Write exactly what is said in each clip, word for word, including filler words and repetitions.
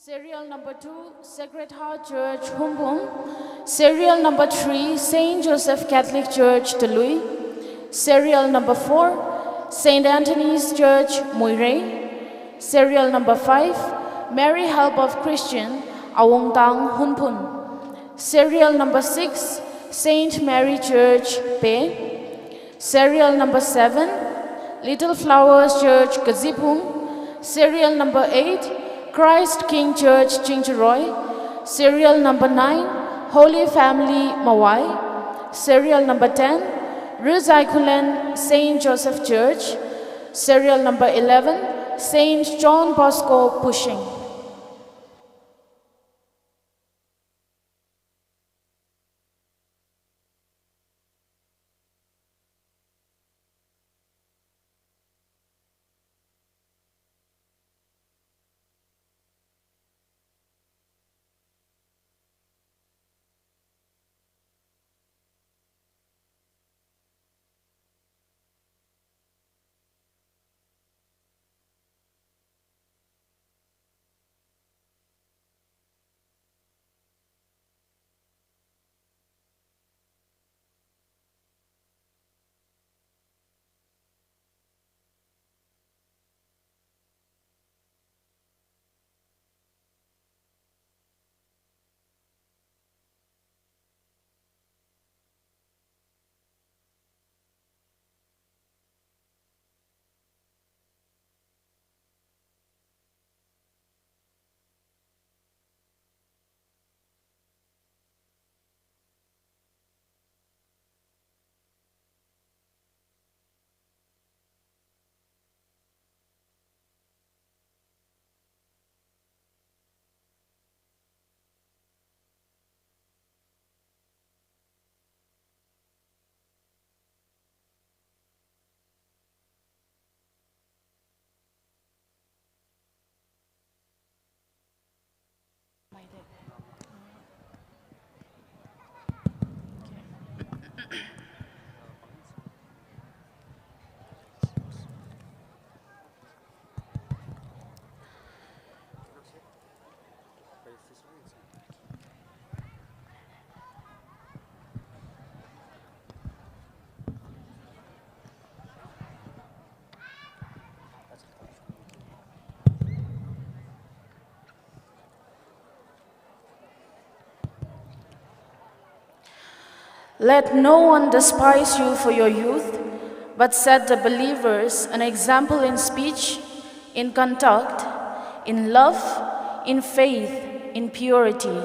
Serial number two, Sacred Heart Church, Hungpung. Serial number three, Saint Joseph Catholic Church, Talui. Serial number four, Saint Anthony's Church, Muirei. Serial number five, Mary Help of Christian, Awungtang, Hunphun. Serial number six, Saint Mary Church, Pe. Serial number seven, Little Flowers Church, Kazipung. Serial number eight, Christ King Church, Chingjaroi. Serial number nine, Holy Family, Mawai. Serial number ten, Rizaikhunlen Saint Joseph Church. Serial number eleven, Saint John Bosco, Pushing. Let no one despise you for your youth, but set the believers an example in speech, in conduct, in love, in faith, in purity.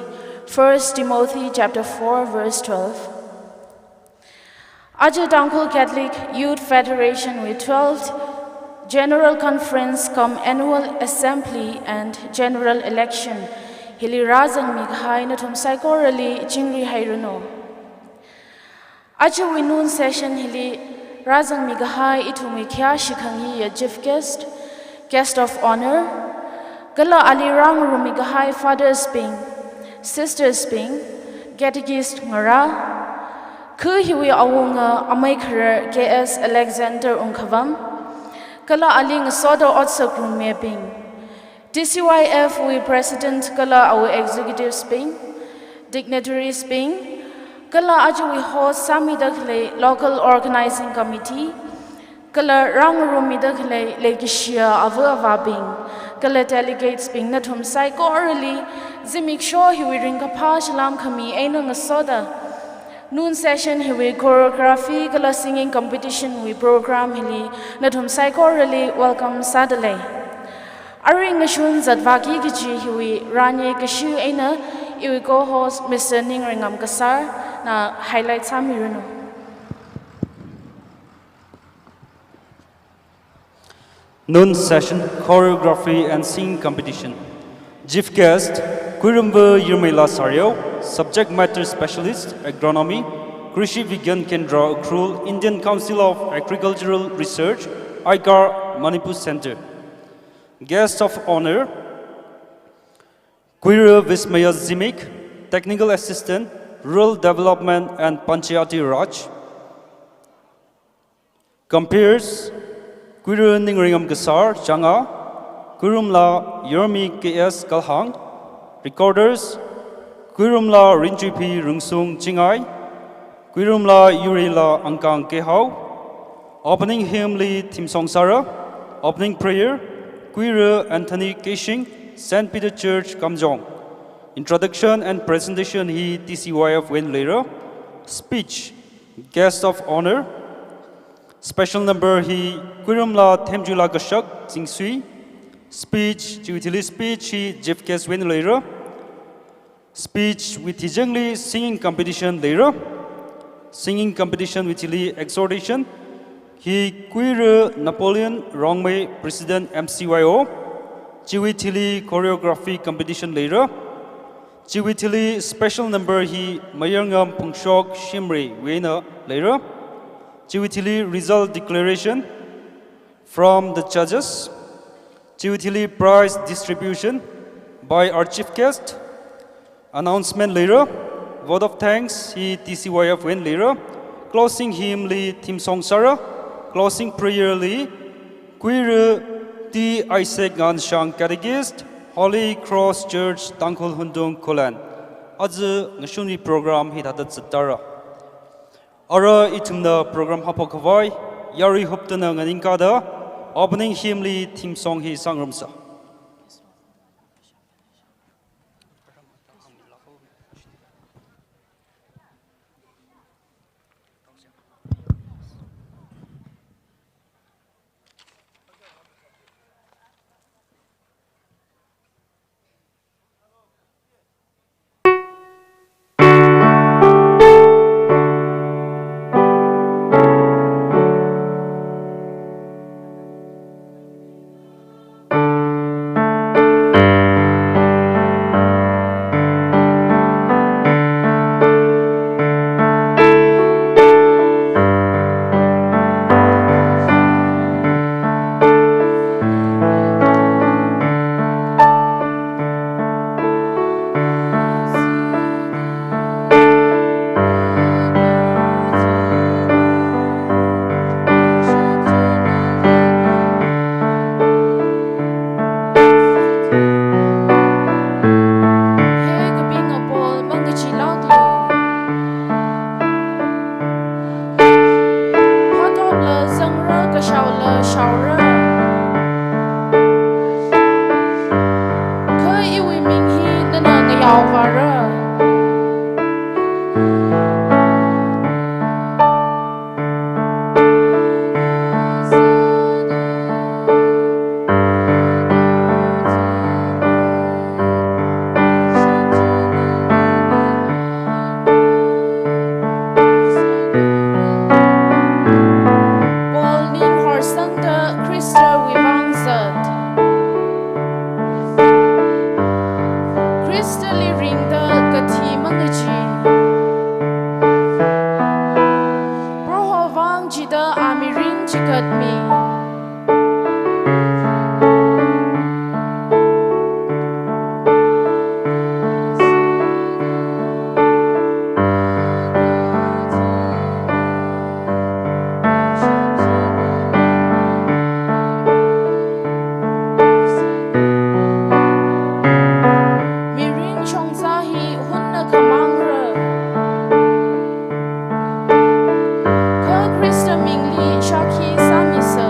First Timothy chapter four, verse twelve. Aja Tangkhul Catholic Youth Federation wui twelfth General Conference cum Annual Assembly and General Election hili rāzangmi kahai nathum saikorali chingri hairanu. Ajawui noon session hili rāzangmi kahai ithumwui khayā shikhanghiya chief guest, guest of honor, kala ali rāngarummi kahai fathers bing, sisters bing, catechist ngarā, khu hiwui awunga amei kharar K S Alexander Ungkhavam, kala ali ngasoda otsak rummibing, T C Y F wui President kala awui executives bing, dignitaries bing, kala ajawui host sāmida khalei local organizing committee, kala rāngarummida khalei leikashiya ava avābing, kala delegates bing nathum saikorali, zimiksho hiwui ringkaphā salam khami eina ngasoda, noon session hiwui choreography kala singing competition wui program hili nathum saikorali welcome sādalei. Arui ngashun zatvāki kaji hiwui ranye kashi eina iwui co-host Mister Ningringam Kasar na highlight sāmiranu. Noon session, choreography and singing competition. Chief guest, Kuirumva Yurmeila Sareo, subject matter specialist, agronomy, Krishi Vigyan Kendra Ukhrul, Indian Council of Agricultural Research, ICAR, Manipur Center. Guest of honor, Kuira Vismaya Zimik, technical assistant, rural development and Panchayati Raj. Comperes, Kuira Ningringam Kasar, Changa, Kuirumla Yormi K S Kalhang, Recorders, Kuirumla Rinchuiphi Rungsung Chingai, Kuirumla Yurila Angkang Kehao, opening hymn li theme song sāra, opening prayer, Kuira Anthony Keishing, Saint Peter Church Kamjong. Introduction and presentation hi T C Y F wui eina leira, speech, guest of honor, special number hi Kuirumla Themjuila Kashak Zingsui, speech, chiwui thili speech hi chief guest wui eina leira, speech wui thizangli singing competition leira, singing competition wui thili exhortation hi Kuira Napoleon Rongmei, President M C Y O, chiwui thili choreography competition leira, chiwui thili special number hi Mayarngam Phungshok Shimrei wui eina leira, chiwui thili result declaration from the judges, chiwui thili prize distribution by our chief guest, announcement leira, vote of thanks hi T C Y F wui eina leira, closing hymn li theme song sāra, closing prayer li Kuira T Isaac Nganshang, Catechist, Holy Cross Church, Tangkhul Hundung, Khullen. Aja ngashunwui program hithāda zattāra. Ara ithumna program haophok khavai, yarui huptana nganingkāda, opening hymn li theme song hi sāngarumsa. He kapinga Paul mangachee lāklu. Phathopla zangra, kashaola shaora. Kha iwui ming hi nana ngayao vāra. Paul ning horsangda Khristawui vang zat. Khristali ringda kathi mangachee. Proho vang chida amirin chikatmi. Mirin shongza hi hunna khamangra. Kha Khrista mingli shākhi sāmisa.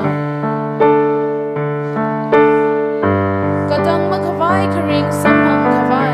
Katang makhavai kharing samphang khavai.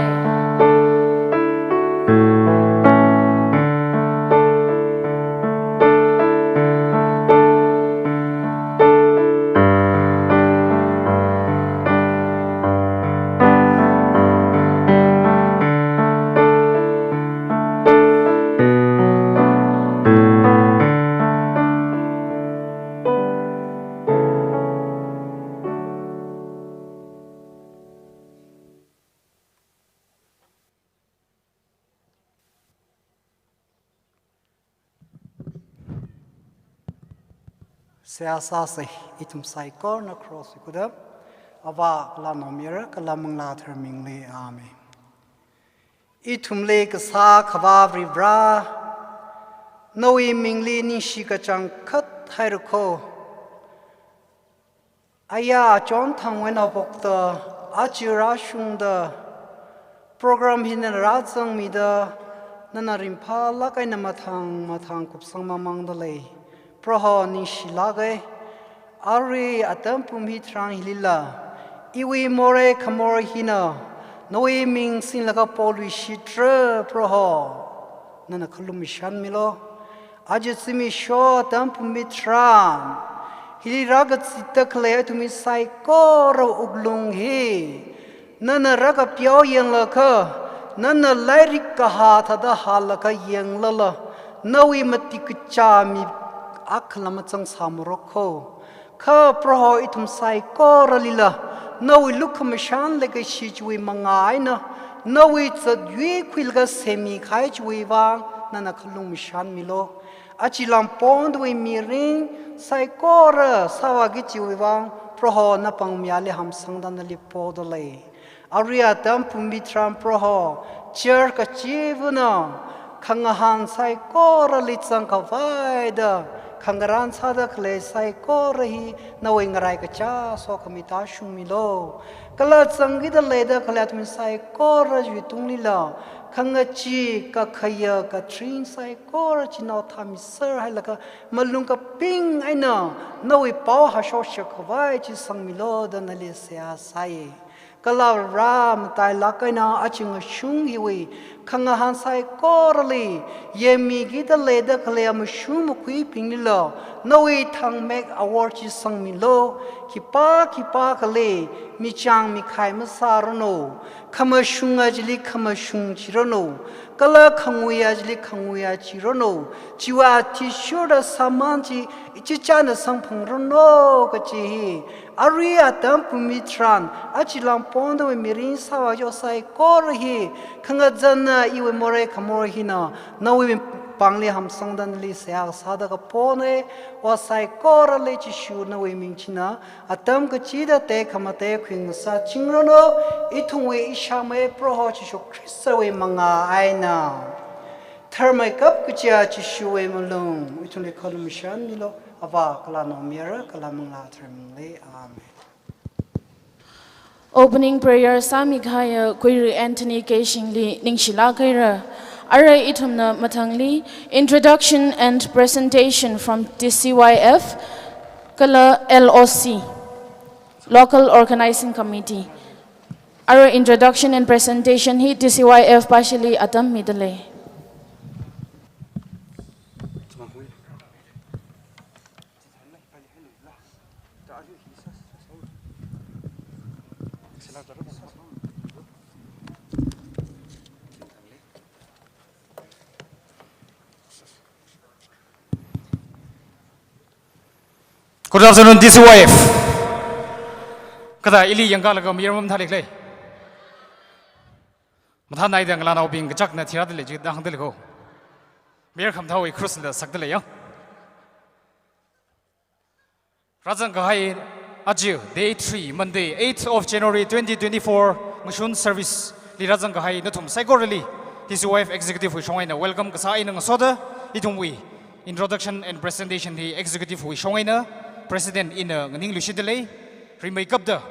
Seihā sāsa, ithum saikorana cross wui khuda. Avā kala Naomayara kala Manglā Katharawui mingli. Amen. Ithumli kasā Akhava Varivara, nawui mingli ningshi kachangkhat haira kho. Aya achon thangwui eina haophokta, aja rāshungda, Program hi nana rāzangmida, nana ringphālāk eina mathang mathang kupsang mamangda lei. Proho ningshilāka. Arui atam pum hitharan hilila, iwui morei khamor hina nawui ming singlaga poluishitra Proho. Nana khalumashanmilu. Aja zimiksho atam pum hitharan hili rākazitda khalei athumwui saikora wuklung hi nana rākapeo yanglaga, nana lairik kahā thāda hālaga yanglala, nawui matikkachā mi akhala mazangsāmara kho. Kha Proho ithum saikoralila, nawui lukhamashan leikashi chiwui mangā eina, nawui zatyui khuilaga semmi kahai chiwui vang, nana khalumashanmilu. Aja langpongdawui mirin saikora sāvāki chiwui vang, Proho napāng mayāli hamsangda nali poda lei. Arui atam pum hitharan Proho, church kachivana, khangahān saikorali zangkhavaida, khangarān sāda khalei saikora hi nawui ngaraikachā sokhami tāshungmilu. Kala zangkida leida khalei athum saikora chiwui tunglila, khangachee, kakhayā, katharing saikora chinaotha miserhailaga, malung kaping eina nawui pao hāshok shākhavai chi sangmilu da nali seihā sai. Kala rāmatailāk eina aja ngashun hiwui khangahān saikorali, yangmikida leida khalei amashun makhuibinglila, nawui thangmek awor chi sangmilu. Khipā khipākhali michang mikhai masāranu, khamashunga chili khamashung chiranu, kala khanguiya chili khanguiya chiranu, chiwui athishurda sāman chi ichichāna sangphangranu kachi hi. Arui atam pum hitharan, aja langpongdawui mirin sāvā kaji saikora hi, khangazanna iwui morei khamor hina nawui pāngli hamsangda nali seihā sāda kapona. Vā saikorali Jishu nawui ming china, atam kachida tekhamatei khuingasakchingranu, ithumwui ishāmei Proho Jishu Khristawui mangā eina. Tharmeikap kachiya Jishuwui malung ithumli khalumashanmilu, Avā kala Naomayara kala Manglā Katharawui mingli. Amen. Opening prayer sāmikahaiya Kuirui Anthony Keishingli ningshilāk haira. Arui ithumna mathangli introduction and presentation from T C Y F kala L O C, Local Organizing Committee. Arui introduction and presentation hi T C Y F pāshili atam mida lei. Good afternoon, T C Y F. Kathā ili yangkalaga mayar mamathālei khala? Mathānaida ngalānaobing kachakna thirāda lei jida hāngda lei kho. Mayar khamathāwui khrusla sakda lei ya. Rāzangkahai aja, day three, Monday, eighth of January twenty twenty-four, ngashun service li rāzangkahai nathum saikorali T C Y F executive wui shong eina welcome kasā eina ngasoda, ithumwui introduction and presentation hi executive wui shong eina President ina nganingluishitda lei. Rimeikapta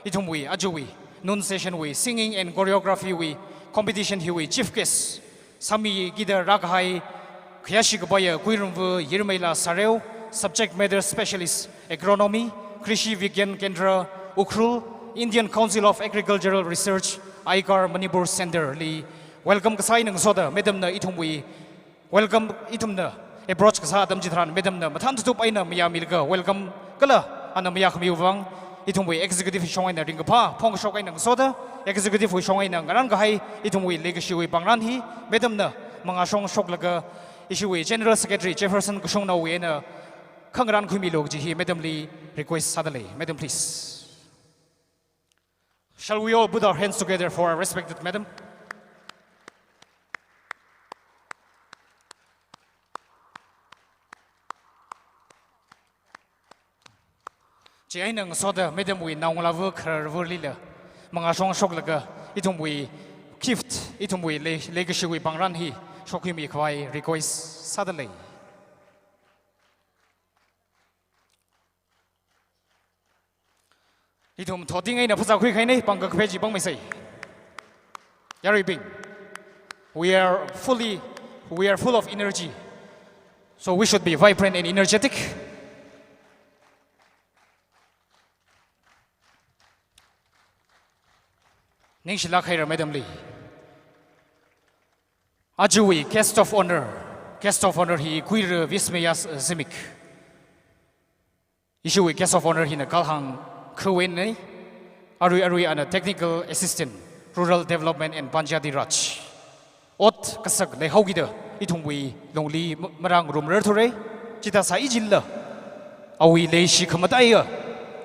ithumwui ajawui noon session wui singing and choreography wui competition hiwui chief guest sāmikida rākahai khayāshi kapaiya Kuirumva Yirmeila Sareo, Subject Matter Specialist, Agronomy, Krishi Vigyan Kendra, Ukhrul, Indian Council of Agricultural Research, ICAR Manipur Center li welcome kasā eina ngasoda, madam na ithumwui welcome ithumna approach kasā atam chitharan madam na mathān tutup eina mayāmilaga welcome kala ana mayākhamiwui vang ithumwui executive shong eina ringkaphā phongkashok eina ngasoda, executive wui shong eina ngarānkahai ithumwui leikashiwui pāngran hi madam na mangāshong shoklaga ishiwui General Secretary Jefferson Kashungnaowui eina khangarān khuimilu kaji hi madam li request sāda lei. Madam, please. Shall we all put our hands together for our respected madam? Chieina ngasoda madam wui naongalāva khararvalila mangāshong shoklaga ithumwui gift, ithumwui lei, leikashiwui pāngran hi shokhuimi khavai request sāda lei. Ithum thoting eina phazā khuikahaina, pāng kakaphā chi pāngmeisei. Yaruibing, we are fully, we are full of energy. So we should be vibrant and energetic. Ningshilāk haira madam li. Ajawui guest of honor, guest of honor hi Kuira Vismaya Zimik. Ishiwui guest of honor hina Kalhang Khuwen nei, arui arui ana Technical Assistant, Rural Development and Panchayati Raj. Ot kasak leihaokida ithumwui lungli ma-, marāngarumrar thurei, chithāsā ijinla awui leishi khamataiya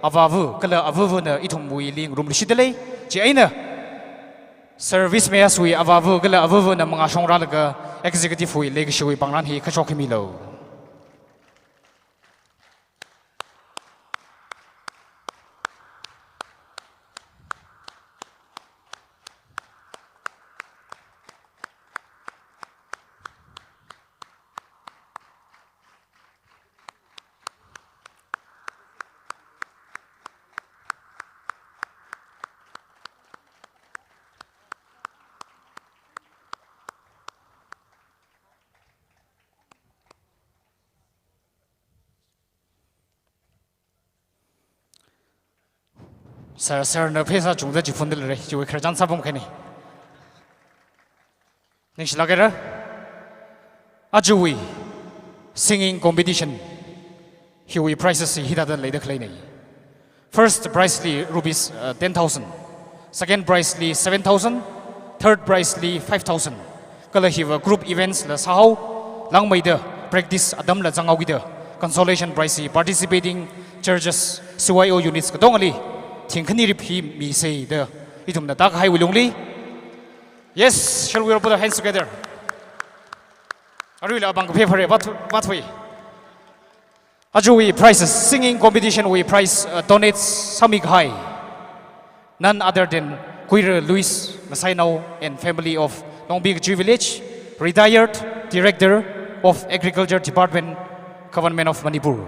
avāva kala avavana ithumwuili ngarumluishitdalei, chieina Sir Vismayas wui avāva kala avavana mangāshong rālaga executive wui leikashiwui pangran hi kashok khamilu. Sir, sir na pheisā chungda chiphundalei, chiwui khararchan sāpam khaini. Ningshilāk haira. Ajawui singing competition hiwui prizes hi hithāda leida khaleinei. First prize li rupees, uh, ten thousand, second prize li seven thousand, third prize li five thousand. Kala hiva group events la sāhao, langmeida practice atamla zanghaokida consolation prize hi participating churches, C Y O units katongali thingkhani rip hi misei da ithumna tākahaiwui lungli. Yes, shall we all put our hands together? Aruila pāng kaphā phare, vāt, vāthui. Ajawui prizes, singing competition wui prize, uh, donate sāmikahai none other than Kuira Louis Masainao and family of Longbi Kachui Village, retired Director of Agriculture Department, Government of Manipur.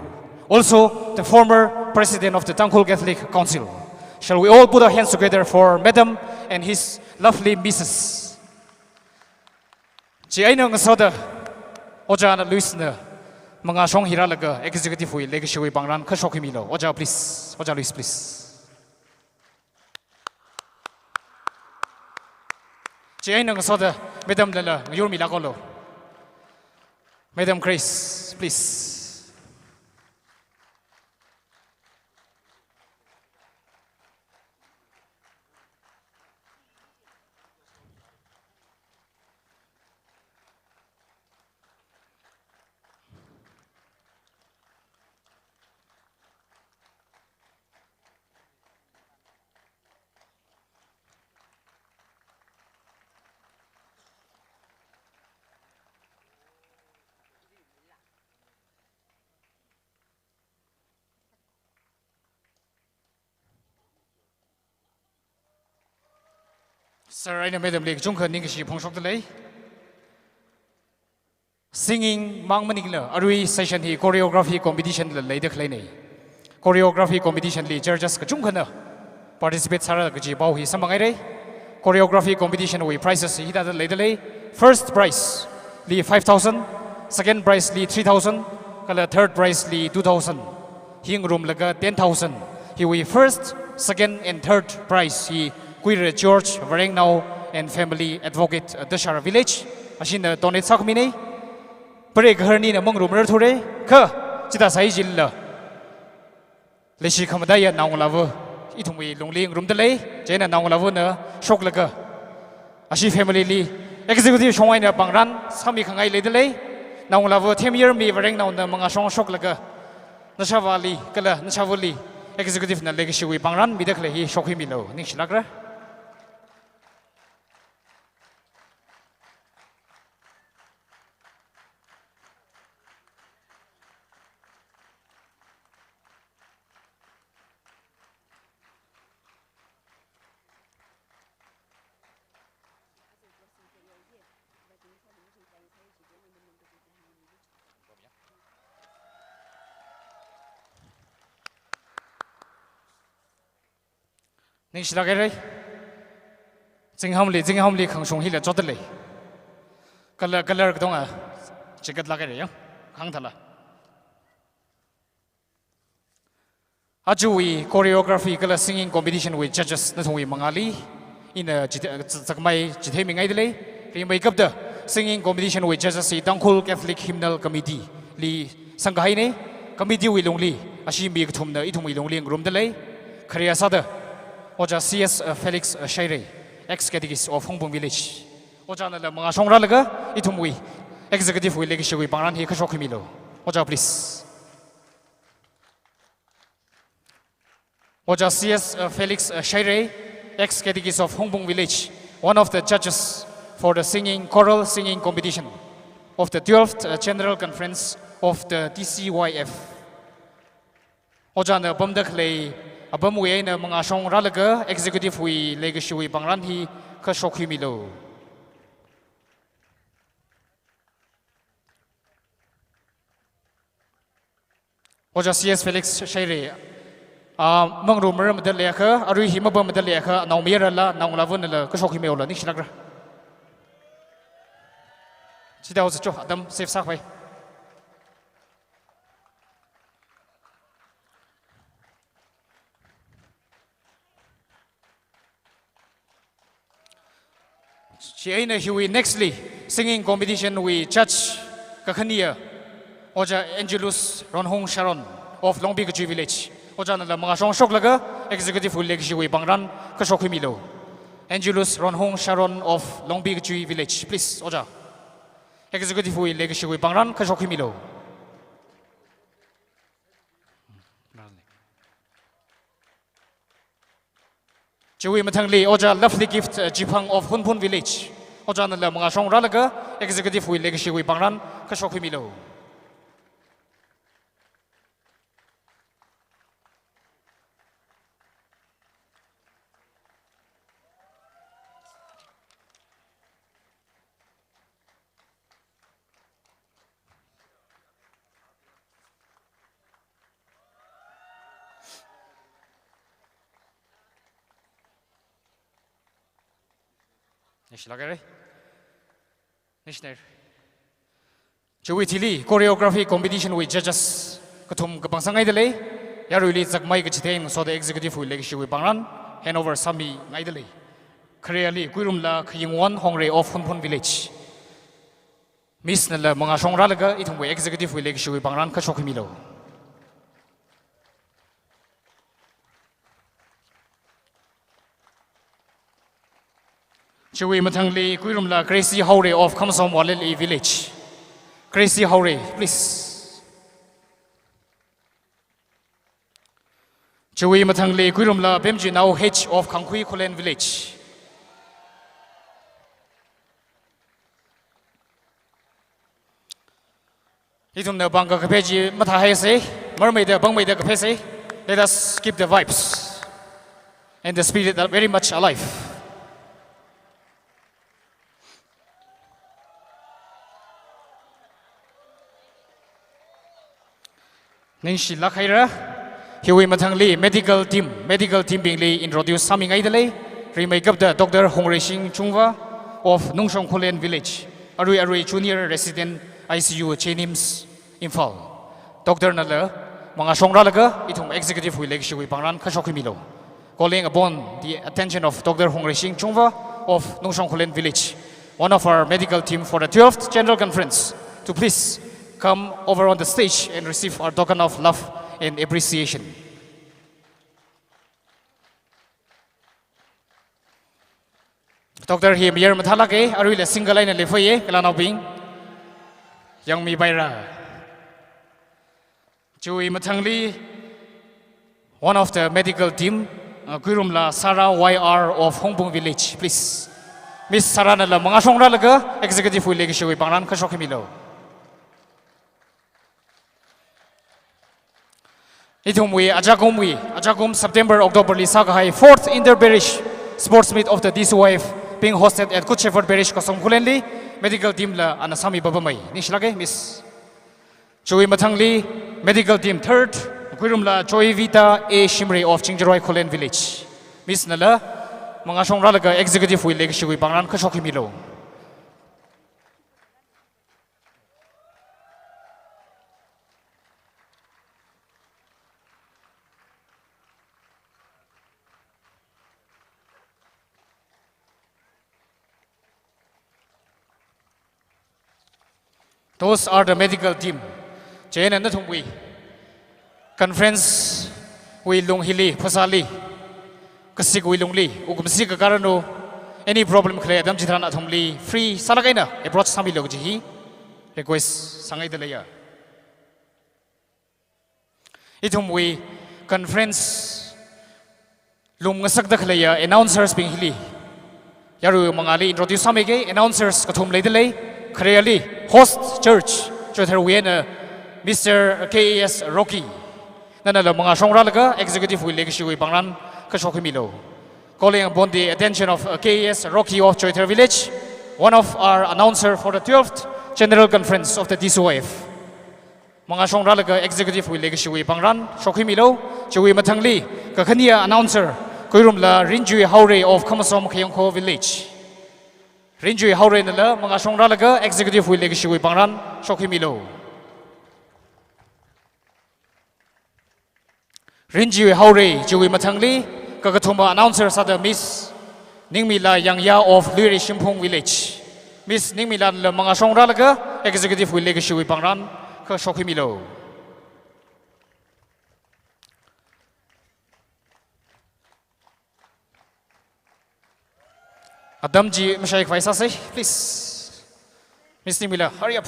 Also, the former President of the Tangkhul Catholic Council. Shall we all put our hands together for Madam and his lovely missus? Chieina ngasoda Ojā Louis na mangāshong hi rālaga executive wui leikashiwui pangran kashok khamilu. Ojā, please. Ojā Louis, please. Chieina ngasoda Madam lala ngayurmilāklu. Madam Grace, please. Sir, eina Madam li kachungkha ningkashi phongshokdalei. Singing mang maningla, arui session hi choreography competition la leida khaleinei. Choreography competition li judges kachungkhana participate sāra kaji pao hi samphanghairei. Choreography competition wui prizes hi hithāda leidalei. First prize li five thousand, second prize li three thousand, kala third prize li two thousand. Hi ngarumlaga ten thousand. Hiwui first, second and third prize hi Kuira George Varengnao and family, Advocate, uh, Dashar Village, ashina donate sākhaminei. Pare gaharnina mangarumrar thurei, kha chithāsā ijinla leishi khamataiya naongalāva ithumwui lungli ngarumdalei, chieina naongalāvana shoklaga ashi family li executive shong eina pangran sāmikhangai leidalei. Naongalāva Themyarmi Varengnaona mangāshong shoklaga nashāvāli kala nashāvali executive na leikashiwui pangran mida khalei hi shok khamilu. Ningshilākra. Ningshilāk hairei. Zinghamli, zinghamli khangshung hila chotdalei. Color, color katonga jacket lākhaira ya. Khangthala. Ajawui choreography kala singing competition wui judges nathumwui mangāli ina chithei, zakmai chitheimi ngaidalei. Rimeikapta singing competition wui judges hi Tangkhul Catholic Hymnal Committee li sangkahaina. Committee wui lungli ashi mi kathumna ithumwui lungli ngarumdalei. Khare sāda Ojā C S, uh, Felix, uh, Shairei, ex-catechist of Hungpung Village. Ojānala mangāshong rālaga ithumwui executive wui leikashiwui pāngran hi kashok khuimilu. Ojā, please. Ojā C S, uh, Felix, uh, Shairei, ex-catechist of Hungpung Village, one of the judges for the singing, choral singing competition of the twelfth, uh, General Conference of the T C Y F. Ojāna pamda khalei apamwui eina mangāshong rālaga executive wui leikashiwui pāngran hi kashok khuimilu. Ojā C S Felix Shairei, ah, mangarumrar mada leiakha, arui hi mapam mada leiakha, naomayarala, naongalāvānala kashok khuimihaolu, ningshilākra. Chithāhaosa cho, atam save sākhavai. Chieina hiwui nextli singing competition wui judge kakhane, Ojā Angelus Ronhung Sharon of Longpi Kachui Village. Ojānala mangāshong shoklaga executive wui leikashiwui pāngran kashok khuimilu. Angelus Ronhung Sharon of Longpi Kachui Village, please, Ojā. Executive wui leikashiwui pāngran kashok khuimilu. Chiwui mathangli Ojā Lovely Gift, uh, Jiphang of Hunphun Village. Ojānala mangāshong rālaga executive wui leikashiwui pāngran kashok khuimilu. Ningshilākhaira. Ningshiner. Chiwui thili choreography competition wui judges kathum kapang sāngaidalei. Yaruili zakmai kachithei ngasoda executive wui leikashiwui pāngran handover sāmingaidalei. Khareli Kuirumla Khayingwon Hongrei of Hunphun Village. Miss nala mangāshong rālaga ithumwui executive wui leikashiwui pāngran kashok khuimilu. Chiwui mathangli Kuirumla Gracie Haorei of Khamsom Waleli Village. Gracie Haorei, please. Chiwui mathangli Kuirumla Pemjinao H of Khangkhui Khullen Village. Ithumna pāng kakaphei chi mathāhaisa, marmeida pāngmeida kaphaisa. Let us keep the vibes and the spirit are very much alive. Ningshilākhaira. Hiwui mathangli medical team, medical team bingli introduce sāmingaidalei. Rimeikapta Doctor Hungreishing Chungva of Nungshong Khullen Village, arui arui junior resident I C U JNIMS Imphal. Doctor nala mangāshong rālaga ithum executive wui leikashiwui pāngran kashok khuimilu. Calling upon the attention of Doctor Hungreishing Chungva of Nungshong Khullen Village, one of our medical team for the twelfth General Conference, to please come over on the stage and receive our token of love and appreciation. Doctor hi mayar mathālāka, aruila single eina leiphāya, kala naobing. Yangmipaira. Chiwui mathangli, one of the medical team, uh, Kuirumla Sarah Y R of Hungpung Village, please. Miss Sarah nala mangāshong rālaga executive wui leikashiwui pāngran kashok khuimilu. Ithumwui ajakumwui, ajakum September, October li sākahai fourth Inter-Parish Sports Meet of the T C Y F being hosted at Good Shepherd Parish, Kosom Khullenli, medical team la ana sāmi papamei. Ningshilāka, Miss. Chiwui mathangli, medical team third, Kuirumla Joy Vita A Shimray of Chingjaroi Khullen Village. Miss nala, Mangāshong rālaga executive wui leikashiwui pāngran kha shokhimilu. Those are the medical team. Chieina nathumwui conference wui lung hili, phasāli, kasikwui lungli, wukumsi kakaranu, any problem khalei atam chitharan athumli free sālāk eina approach sāmilu kaji hi request sāngaida leiya. Ithumwui conference lumngasakda khaleiya announcers bing hili yarui mangāli introduce sāmige. Announcers kathum leida lei. Khareli host church Choitharwui eina Mister K A S Rocky, nanala mangāshong rālaga executive wui leikashiwui pāngran kha shokhimilu. Calling upon the attention of, uh, K A S Rocky of Choithar Village, one of our announcer for the twelfth General Conference of the T C Y F. Mangāshong rālaga executive wui leikashiwui pāngran shokhimilu. Chiwui mathangli kakhane announcer khuirumla Rinjui Haorei of Khamasom Khayongkho Village. Rinjui Haoreinala mangāshong rālaga executive wui leikashiwui pāngran shokhimilu. Rinjui Haorei, chiwui mathangli kakathuma announcer sāda Miss Ningmila Yangya of Luirei Shimphung Village. Miss Ningmilanala mangāshong rālaga executive wui leikashiwui pāngran kha shokhimilu. Atam chi mashai khavai sāsei, please. Miss Ningmila, hurry up.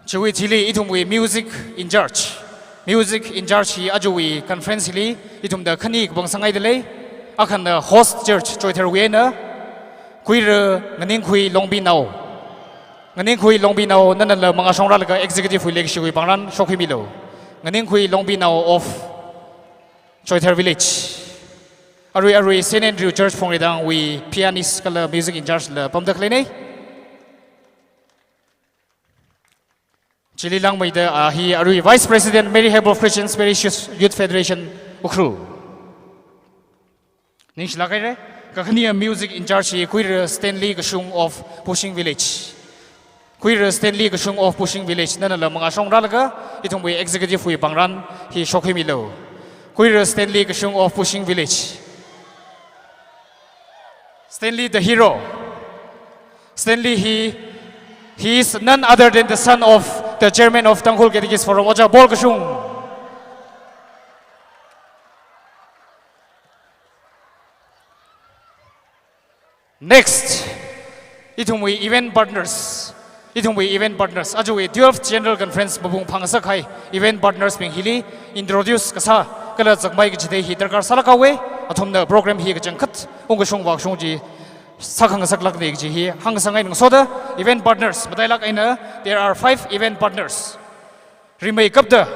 Chiwui thili ithumwui music in charge. Music in charge hi ajawui conference hili ithumda khani kapang sāngaida lei. Akhana host church Choitharwui eina Kuira Nganingkhui Longbinao. Nganingkhui Longbinao, nanala mangāshong rālaga executive wui leikashiwui pāngran shokhimilu. Nganingkhui Longbinao of Choithar Village. Arui arui Saint Andrew Church Phungreitangwui pianist kala music in charge la pamda khaleinei. Chili langmeida, ah, hi arui Vice President Mary Help of Christians Parish Youth Federation Ukhrul. Ningshilāk haira. Kakhane music in charge hi Kuira Stanley Kashung of Pushing Village. Kuira Stanley Kashung of Pushing Village, nanala mangāshong rālaga ithumwui executive wui pāngran hi shokhimilu. Kuira Stanley Kashung of Pushing Village. Stanley the hero. Stanley, he, he is none other than the son of the chairman of Tangkhul Catechist Forum, Ojā Paul Kashung. Next, ithumwui event partners. Ithumwui event partners. Ajawui twelfth General Conference mapung phāngasak kahai event partners bing hili introduce kasā kala zakmai kachithei hi darkar sālāk haowa. Athumna program hi kachangkhat ungkashung vākashung chi sākhangasaklākne kaji hi hāngsāngai. Ngasoda event partners matailāk eina, there are five event partners. Rimeikapta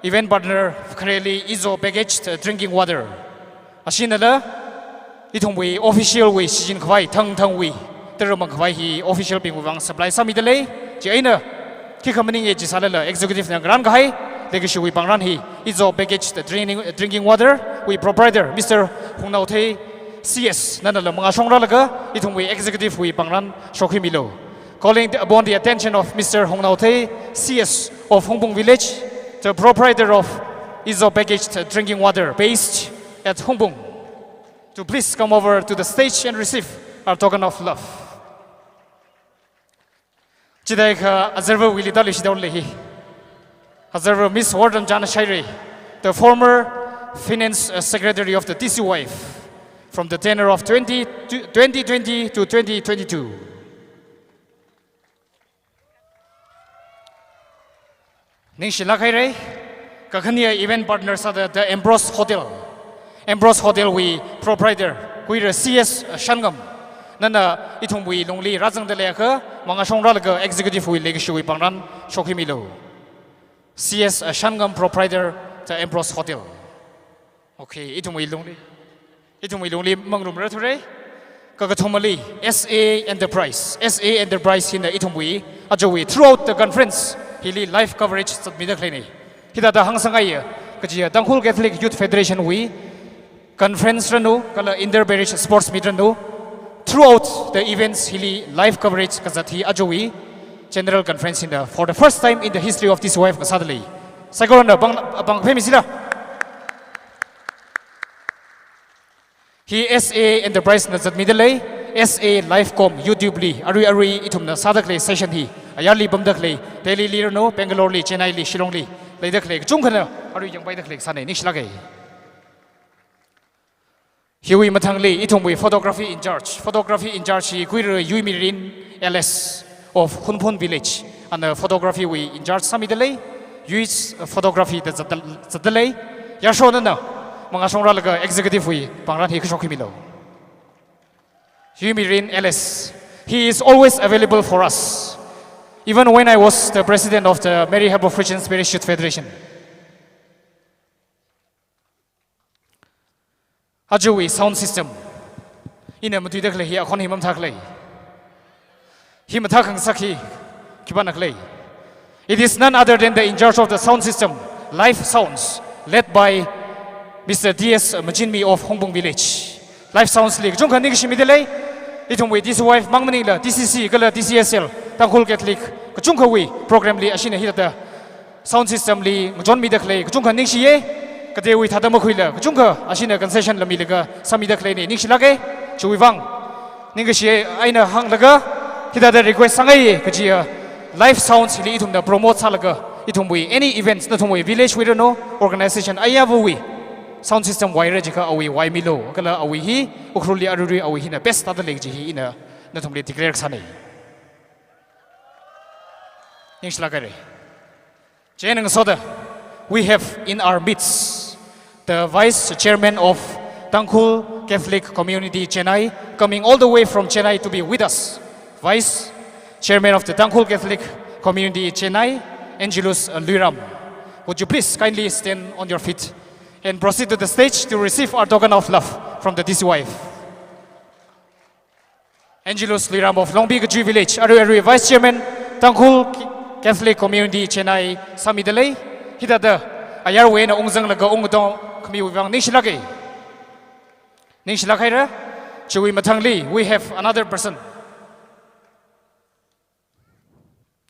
event partner khareli Izo packaged drinking water. Ashinala ithumwui official wui shichin khavai, thangthangwui tara mang khavai hi official bingwui vang supply sāmida lei. Chieina khikha maninge jisālala executive na ngaran kahai leikashiwui pāngran hi Izo packaged drinking, drinking water wui proprietor Mister Hungnaothei C S, nanala mangāshong rālaga ithumwui executive wui pāngran shokhimilu. Calling the, upon the attention of Mister Hungnaothei C S of Hungpung Village, the proprietor of Izo packaged drinking water based at Hungpung, to please come over to the stage and receive our token of love. Chithākha azarvawuili tāluishithaole hi. Azarva Miss Wardam Chana Shairei, the former finance, uh, secretary of the T C Y F, from the tenure of twenty, twenty twenty to twenty twenty-two. Ningshilāk haira. Kakhane event partner sāda The Ambrose Hotel. Ambrose Hotel wui proprietor Kuira C S Shangam. Nana ithumwui lungli rāzangda leiakha, mangāshong rālaga executive wui leikashiwui pāngran shokhimilu. C S Shangam, proprietor The Ambrose Hotel. Okay, ithumwui lungli. Ithumwui lungli manglumra thura. Kakathumali S A Enterprise. S A Enterprise hina ithumwui ajawui throughout the conference hili live coverage zatmida khaleina. Hithāda hāngsangaiya, kajiya Tangkhul Catholic Youth Federation wui conference ranu, kala inter-parish sports meet ranu, throughout the events hili live coverage kazat hi ajawui general conference hina for the first time in the history of T C Y F kasāda lei. Saikorana pāng, pāng phemmi sila. Hi S A Enterprise na zatmida lei, S A Livecom YouTube li, arui arui ithumna sāda khalei session hi, ayarli pamda khalei, Delhi li ranu, Bangalore li, Chennai li, Shillong li, leida khalei, kachungkhana, arui yangpaida khalei sāna, ningshilāka. Hiwui mathangli, ithumwui photography in charge, photography in charge hi khuira Yuimirin L S of Hunphun Village, ana photography wui in charge sāmida lei, Yui's Photography da zatda, zatda lei, yarshona na, mangāshongrālaga executive wui pāngran hi kashok khimilu. Yuimirin L S, he is always available for us, even when I was the president of the Mary Help of Christians Parish Youth Federation. Ajawui sound system. Ina matuida khalei hi akhon hi mamthā khalei. Hi mathā khangasak hi khipāna khalei. It is none other than the in charge of the sound system, Live Sounds, led by Mister T S Majinmi of Hunphun Village. Live Sounds li kachungkha ningshimida lei. Ithumwui T C Y F mang maningla, T C C kala T C S L, Tangkhul Catholic kachungkhawui program li ashina hithāda sound system li ngachonmida khalei kachungkha ningshiya, kateiwui thāda makhuila kachungkha ashina concession la milaga sāmida khaleina, ningshilāka. Chiwui vang ningkashi eina hānglaga hithāda request sāngaiya, kajiya Live Sounds li ithumna promote sālaga ithumwui any events nathumwui village wui ranu, organization ayāvawui sound system vaira jiakha awui vaimilu, kala awui hi Ukhrulli arui arui awui hina best thāda lei kaji hi ina nathumli declare sāna. Ningshilāka. Chieina ngasoda, we have in our midst the Vice Chairman of Tangkhul Catholic Community Chennai, coming all the way from Chennai to be with us. Vice Chairman of the Tangkhul Catholic Community Chennai, Angelus Luiram. Would you please kindly stand on your feet and proceed to the stage to receive our token of love from the T C Y F? Angelus Luiram of Longpi Kajui Village, arui arui Vice Chairman, Tangkhul Catholic Community Chennai sāmida lei, hithāda ayarwui eina ungzanglaga ungtong khamiwui vang ningshilāka. Ningshilāk haira, chiwui mathangli, we have another person.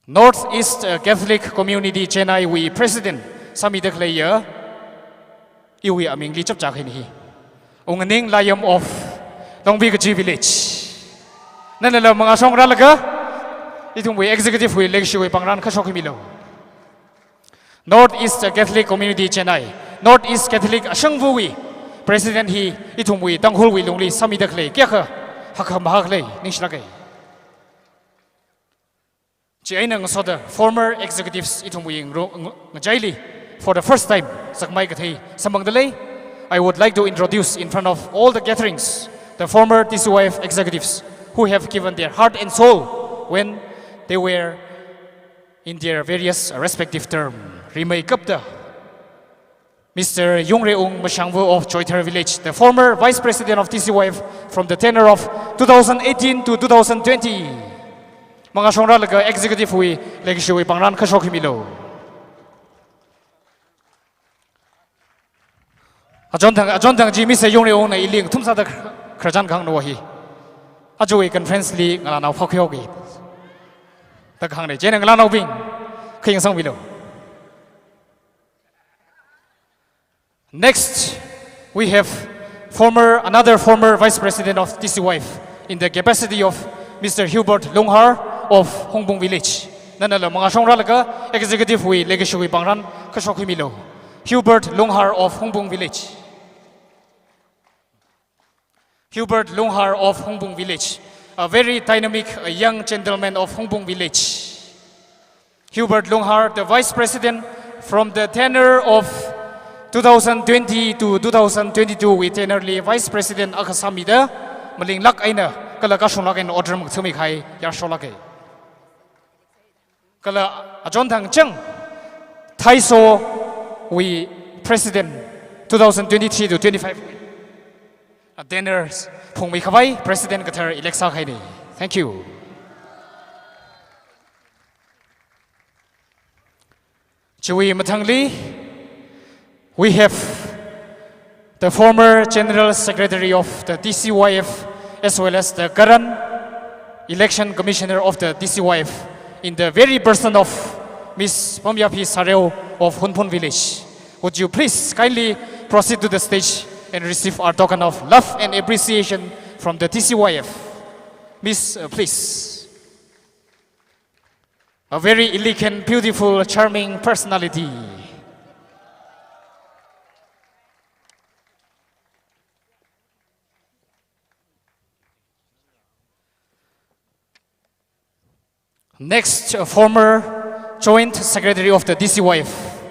North East, uh, Catholic Community Chennai wui President sāmida khaleiya, iwui amingli chapchā khaina hi. Ungning Layam of Longpi Kajui Village. Nanala mangāshongrālaga, ithumwui executive wui leikashiwui pāngran kashok khimilu. North East Catholic Community Chennai, North East Catholic ashangvawui President hi ithumwui Tangkhulwui lungli sāmida khalei, kayākha hakkhamahā khalei, ningshilāka. Chieina ngasoda former executives ithumwui ngro-, ng-, ngachaili, for the first time, sakmai kathei samphangda lei. I would like to introduce in front of all the gatherings the former T C Y F executives who have given their heart and soul when they were in their various respective term. Rimeikapta Mister Yungreung Mashangvu of Choithar Village, the former Vice President of T C Y F from the tenure of two thousand eighteen to two thousand twenty. Mangāshongrālaga executive wui leikashiwui pāngran kashok khimilu. Achonthang, achonthang chi Mister Yungreungna ili ngathum sāda khararchan kahāngna hi. Ajawui conference li ngalānao phākhuihaoki. Da kahāngna, chieina ngalānaobing, khayangsangmilu. Next, we have former, another former Vice President of T C Y F in the capacity of Mister Hubert Lunghar of Hungpung Village. Nanala mangāshongrālaga executive wui leikashiwui pāngran kashok khimilu. Hubert Lunghar of Hungpung Village. Hubert Lunghar of Hungpung Village, a very dynamic, a young gentleman of Hungpung Village. Hubert Lunghar, the Vice President from the tenure of two thousand twenty to two thousand twenty-two wui tenure li Vice President akha sāmida, malinglāk eina, kala kashunglāk eina otram ngathami kahai, yarsholāka. Kala achonthang chang, Thaiso wui President two thousand twenty-three to twenty-five wui. Dinner phungmi khavai President kathar elect sākahaina. Thank you. Chiwui mathangli, we have the former General Secretary of the T C Y F as well as the current Election Commissioner of the T C Y F in the very person of Miss Pamyaphi Sareo of Hunphun Village. Would you please kindly proceed to the stage and receive our token of love and appreciation from the T C Y F? Miss, uh, please. A very elegant, beautiful, charming personality. Next, a former Joint Secretary of the T C Y F,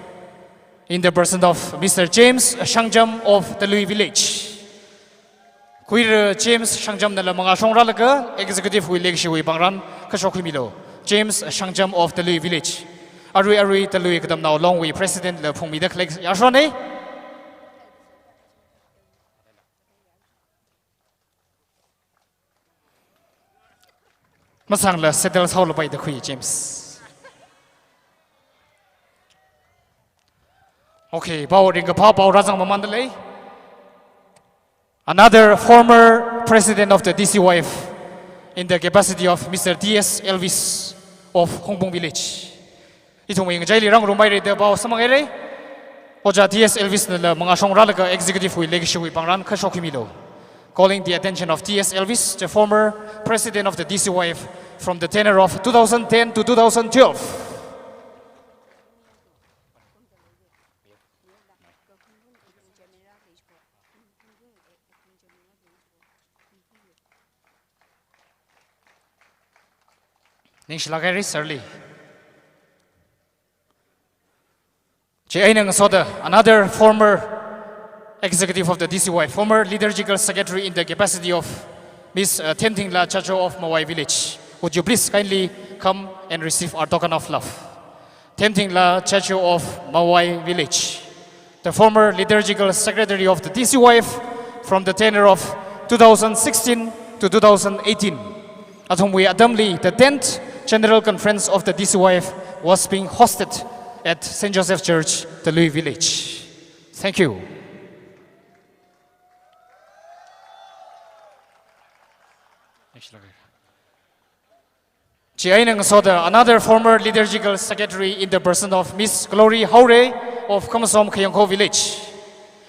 in the person of Mister James Shangjam of Talui Village. Khuira James Shangjam nala mangāshong rālaga executive wui leikashiwui pāngran kashok khuimilu. James Shangjam of Talui Village. Arui arui Talui Katamnao Long wui President la phungmida khalei yāshone. Masangla settle sāhaolapai da khui James. Okay, pao ringkaphā pao rāzang mamānda lei. Another former president of the T C Y F in the capacity of Mister T S Elvis of Hungpung Village. Ithumwui ngachaili rāngarumhaira da pao samphanghaira. Ojā T S Elvis nala mangāshong rālaga executive wui leikashiwui pāngran kashok khuimilu. Calling the attention of T S Elvis, the former president of the T C Y F, from the tenure of two thousand ten to two thousand twelve. Ningshilāk haira, sir li. Chieina ngasoda, another former executive of the T C Y, former liturgical secretary in the capacity of Miss, uh, Themthingla Chacho of Mawai Village. Would you please kindly come and receive our token of love? Themthingla Chacho of Mawai Village, the former liturgical secretary of the T C Y F from the tenure of two thousand sixteen to two thousand eighteen. Athumwui atamli, the tenth General Conference of the T C Y F was being hosted at Saint Joseph Church, Talui Village. Thank you. Chieina ngasoda, another former liturgical secretary in the person of Miss Glory Haore of Khamasom Khayangkho Village.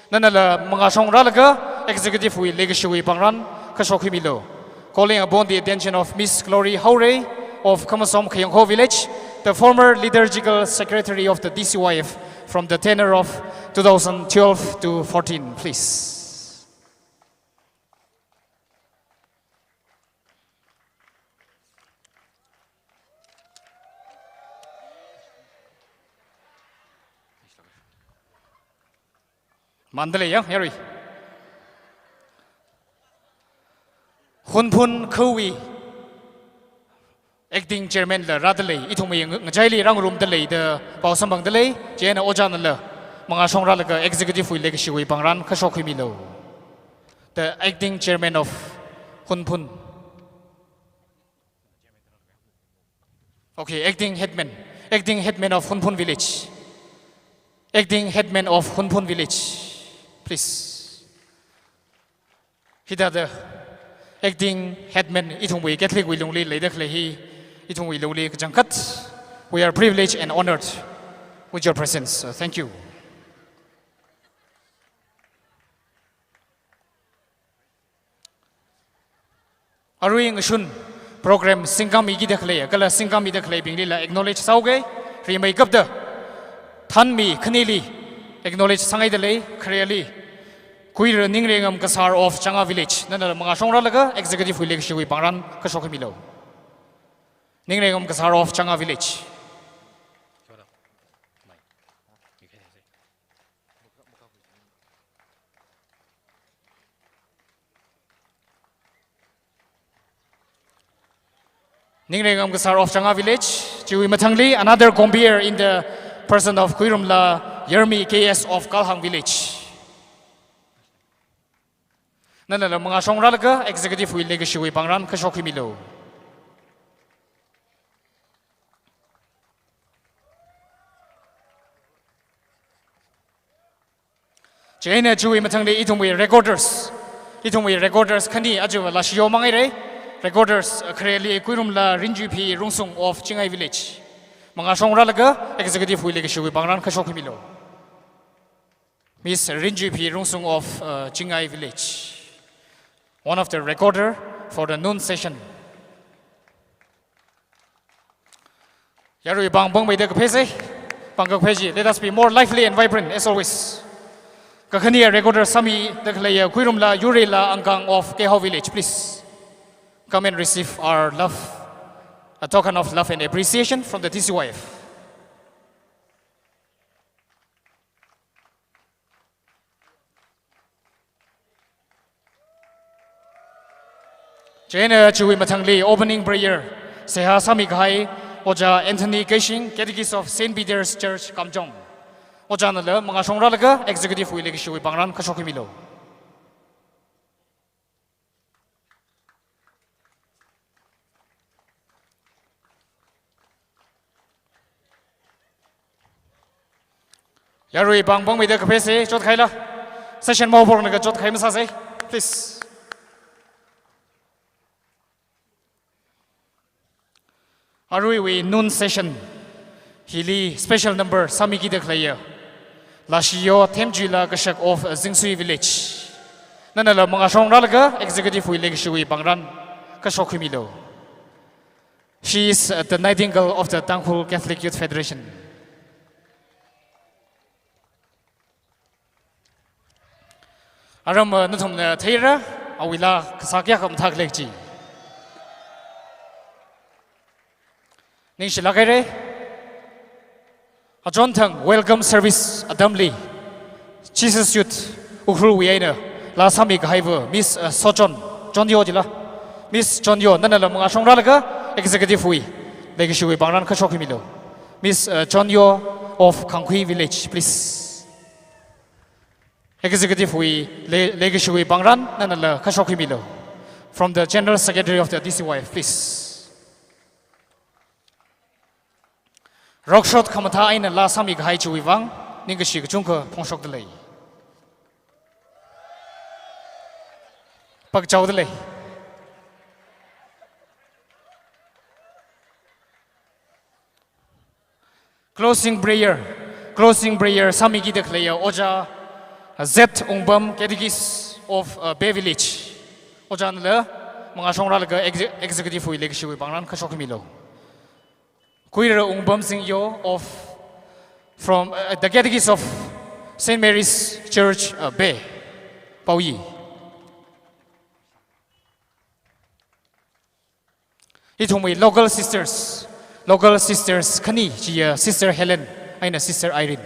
Nanala mangāshong rālaga executive wui leikashiwui pāngran kashok khuimilu. Calling upon the attention of Miss Glory Haore of Khamasom Khayangkho Village, the former liturgical secretary of the T C Y F from the tenure of two thousand twelve to fourteen, please. Mānda lei ya, yarui. Hunphun khawui acting chairman la rāda lei, ithumwui nga-, ngachaili rāngarumda lei da pao samphangda lei, chieina ojānala mangāshong rālaga executive wui leikashiwui pāngran kashok khuimilu. The acting chairman of Hunphun. Okay, acting headman. Acting headman of Hunphun Village. Acting headman of Hunphun Village. Please. Hithāda acting headman ithumwui Catholic wui lungli leida khalei hi, ithumwui lungli kachangkhat. We are privileged and honored with your presence. Uh, thank you. Arui ngashun program singkāmiki da khalei, kala singkāmida khaleibinglila acknowledge sāhaoga, rimeikapta thanmi khanili acknowledge sāngaida lei, khareli. Khuira Ningrengam Kasar of Changa Village, nana mangāshong rālaga executive wui leikashiwui pāngran kashok khuimilu. Ningrengam Kasar of Changa Village. Ningrengam Kasar of Changa Village, chiwui mathangli, another compeer in the person of Khuirumla Yarmi K S of Kalhang Village. Nanala mangāshong rālaga executive wui leikashiwui pāngran kashok khimilu. Chieina chiwui mathangli ithumwui recorders. Ithumwui recorders khani aja lāshi yomang haira. Recorders, uh, khareli Kuirumla Rinjuiphi Rungsung of Chingai Village. Mangāshong rālaga executive wui leikashiwui pāngran kashok khimilu. Miss Rinjuiphi Rungsung of, uh, Chingai Village. One of the recorder for the noon session. Yarui pāng pāngmeida kaphaisa, pāng kaphai chi. Let us be more lively and vibrant as always. Kakhane recorder sāmida khaleiya Kuirumla Yurela Angkang of Kehao Village, please. Come and receive our love, a token of love and appreciation from the T C Y F. Chieina chiwui mathangli opening prayer seihā sāmi kahai Ojā Anthony Keishing, Catechist of Saint Peter's Church, Kamjong. Ojānala mangāshong rālaga executive wui leikashiwui pāngran kashok khimilu. Yarui pāng pāngmeida kaphaisa, chotkhaila. Session mahaophokngaga chotkahai masāsa, please. Aruiwui noon session hili special number sāmikida khaleiya Lashiyo Themjuila Kashak of Zingsui Village. Nanala mangāshong rālaga executive wui leikashiwui pāngran kashok khimilu. She is, uh, the Nightingale of the Tangkhul Catholic Youth Federation. Aram, uh, nathumna theira, awuila kasā kayākha mathālei chi. Ningshilāk haira. Achonthang welcome service atamli Jesus Youth Ukhrulwui eina laa sāmi kahaiva Miss, uh, Sochon, Chonyo jila. Miss Chonyo, nanala mangāshong rālaga executive wui leikashiwui pāngran kashok khimilu. Miss, uh, Chonyo of Khangkhui Village, please. Executive wui lei-, leikashiwui pāngran nanala kashok khimilu. From the General Secretary of the T C Y F, please. Rokshot khamathā eina laa sāmi kahai chiwui vang ningkashi kachungkha phongshokda lei. Pakchaoda lei. Closing prayer. Closing prayer sāmikida khaleiya Ojā Z Wungpam, Catechist of, uh, Bay Village. Ojānala mangāshong rālaga exe-, executive wui leikashiwui pāngran kashok khimilu. Kuira Wungpam Singyo of, from, uh, the Catechist of Saint Mary's Church, uh, Bay, Paoyi. Ithumwui local sisters, local sisters khani chiya Sister Helen eina Sister Irene.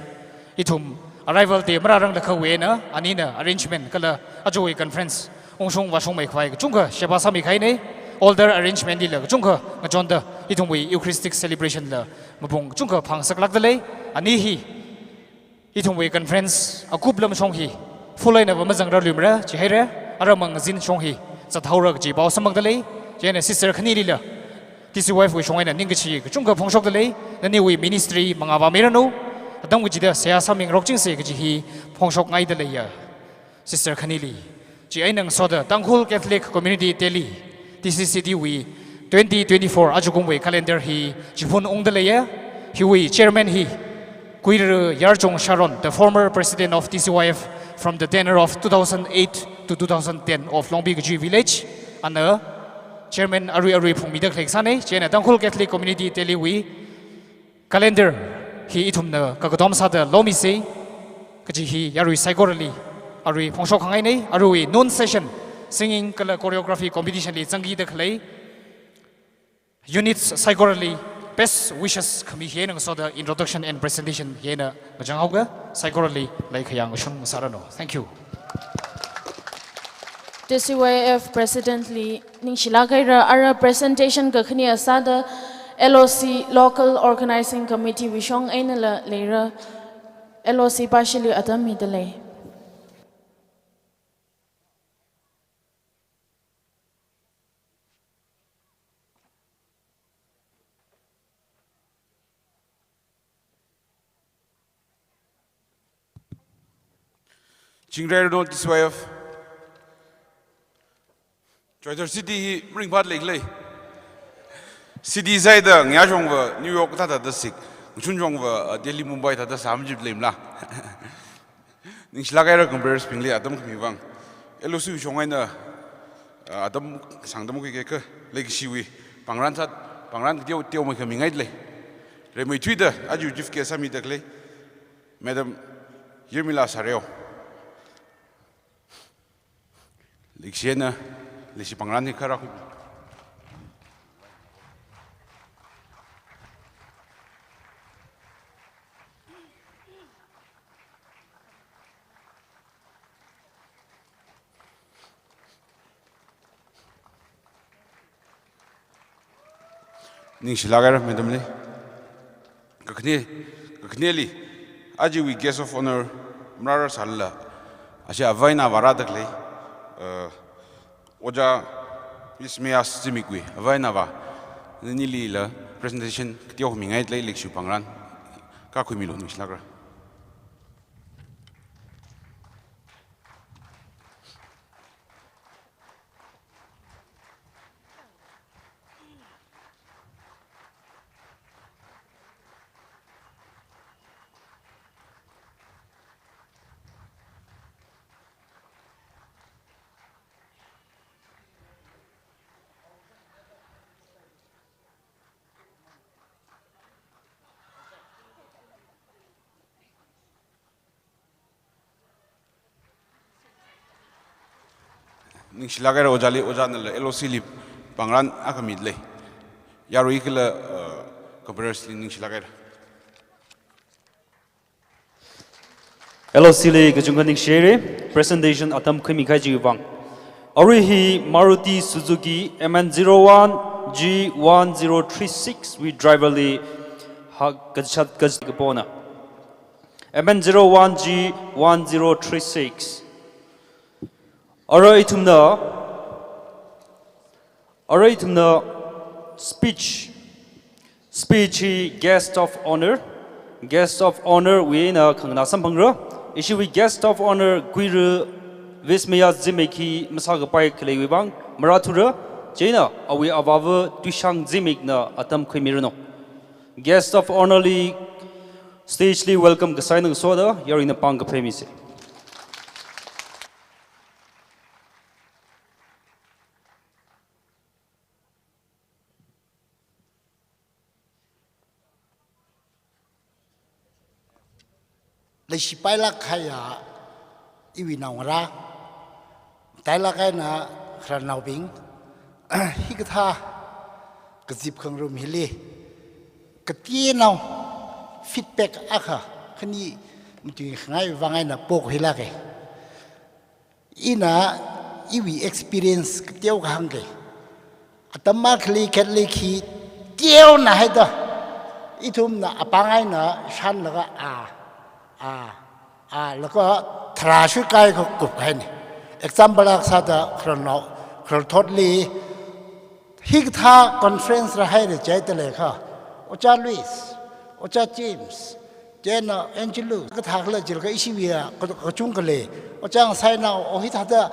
Ithum arrival day marāranglakha eina anina arrangement kala ajawui conference ungshung vāshungmei khavai kachungkha sheba sāmi kahaina. Order arrangement lila kachungkha ngachonda ithumwui Eucharistic celebration la mapung kachungkha phāngasaklākda lei. Ani hi ithumwui conference akup lamshong hi full eina va mazangrarluimara jihaira, aramang zin shong hi zathaora kaji pao samphangda lei. Chieina sister khanilila T C Y F wui shong eina ningkashi kachungkha phongshokda lei. Naniwui ministry mangā vāmiranu, atam kachida seihā sāmingarokchingsa kaji hi phongshokngaida leiya sister khanili. Chi eina ngasoda Tangkhul Catholic Community Delhi, T C C D wui twenty twenty-four ajakumwui calendar hi chiphun ungda leiya. Hiwui chairman hi Kuira Yarchung Sharon, the former president of T C Y F from the tenure of two thousand eight to two thousand ten of Longpi Kajui Village, ana chairman arui arui phungmida khalei kasāna. Chieina Tangkhul Catholic Community Delhi wui calendar hi ithumna kakatom sāda lomisa kaji hi yarui saikorali arui phongshok khangaina. Aruiwui noon session singing kala choreography competition li zangkida khalei units saikorali best wishes khami hi eina ngasoda introduction and presentation hi eina ngachang haoga, saikorali leikhayang shun sāranu. Thank you. T C Y F President li ningshilāk haira. Ara presentation kakhane sāda L O C Local Organizing Committee wui shong einala leira. L O C pāshili atam mida lei. Chingri North East Y F. Choithar City hi maringphāda leikhala. City sāida ngayā shongva New York thāda sik, ngachun shongva, uh, Delhi, Mumbai thāda sā majip leimala. Ningshilāk haira convener bingli atam khami vang. L O C shong eina, uh, atam sangtam khuikakha, leikashiwui pāngran sā, pāngran kateo teomeikha mingaida lei. Rimeithuida aja chief guest sāmida khalei Madam Yermila Sareo. Leikashi eina, leishi pāngran hi kharā khui. Ningshilāk haira, Madam li. Kakhane, kakhaneli, ajawui Guest of Honour marāra sālala, ashi avā eina avā rāda khalei, uh, Ojā Vismaya Zimikwui avā eina avā, nanilila presentation kateo mingaida lei, leikashiwui pāngran khuimilu, ningshilāk haira. Ningshilāk haira Ojāli, Ojānala L O C li pāngran akha mida lei. Yarui kala, uh, convener li ningshilāk haira. L O C li kachungkha ningshi haira, presentation atam khuimi kahai chiwui vang. Arui hi Maruti Suzuki M N zero one G one zero three six wui driver li ha kachat kachat kapona. M N zero one G one zero three six. Arui ithumna, arui ithumna speech, speech hi Guest of Honour, Guest of Honour wui eina khanganā samphangra. Ishiwui Guest of Honour Guira Vismaya Zimik hi masākapai khaleiwui vang marāthura, chieina awui avāva Tuishang Zimikna atam khuimiranu. Guest of Honour li stage li welcome kasā eina ngasoda yaruina pāng kaphā misa. Leishipailāk kahaiya iwui naongarā, matailāk eina khararnaobing, hikathā kazip khangarum hili, kateonao feedback akha khani matuikhangai vang eina pokhuilāka. Ina iwui experience kateo kahāngka. Atam akhali Catholic hi teona haida, ithumna apāng eina shānlaga a, a, a, laga tharā shuikai kha kupkahaina. Example akha sāda khararnao, khararthotli, hikathā conference rāhaira jihaida leiakha, Ojā Louis, Ojā James, chieina Angelus, kathā khala jilaga ishiwui ya, ka-, kachungkha lei, Ojā Ngasainao, o hithāda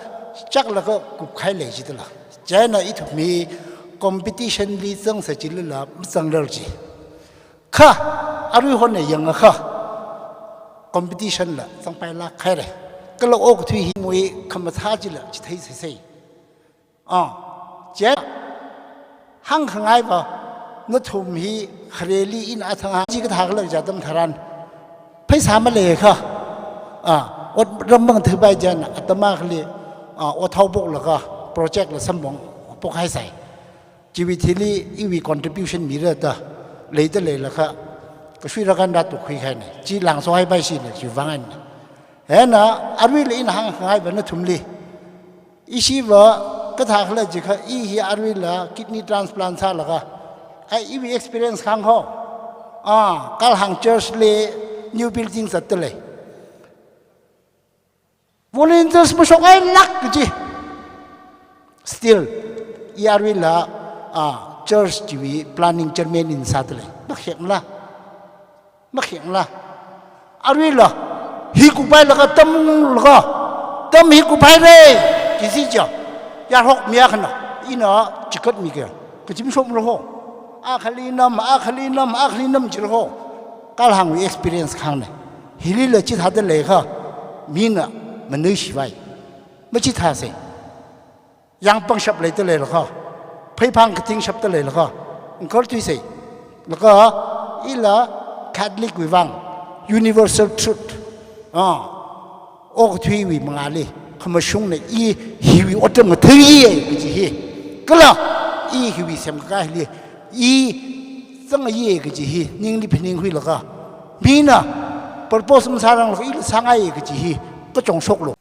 chaklaga kupkahai lei jidala. Chieina ithum hi competition li zangsa jilala mazangrar ji. Kha, arui hon eina yangakha, competition la zangpailāk haira. Kala okathui hi mui khamathā jila chithei seisei. Ah, chieina hāngkhangaiva, nathum hi khareli ina athang hāng chi kathā khala jihaida tharan, pheisā maleiakha, ah, ot ram mang thuipai chieina atam akhali, ah, ot haopoklaga project la samphang pokhaisai. Chiwui thili iwui contribution mira da, leida leilakha, kashui rakanda tukhuikahaina. Chi langsohaipaishina, chiwui vang eina. Hieina, aruila ina hāngkhangaiva nathumli. Ishiva kathā khala jiakha, i hi aruila kidney transplant sālaga, ai iwui experience kahāng ho. Ah, Kalhang Church li new building zatda lei. Volunteers mashokngailāk kaji. Still, i aruila, ah, church chiwui planning chairman eina sāda lei. Makhek mala. Makhek mala. Aruila, hi kupailaga tamlaga, Atam hi kuphaira, kisi ja. Yarhok mi akhana, ina chikat mi kaya. Kachim shomra ho. Akhali nam, akhali nam, akhali nam jira ho. Kalhangwui experience khangna. Hilila chithāda leikha, mina manuishivai. Machithāsei. Yangpangshap leida leilakha, pheiphang katingshapda leilakha, ngkar tuisei. Laga ila Catholic wui vang universal truth. Ah, okathuiwui mangāli, khamashungna i hiwui otram ngatheiya kaji hi. Kala i hiwui semkakā hili i zangaye kaji hi ningli phaningkhuilaga, mina purpose masāranglakha ila sāngaiya kaji hi kachongshoklu.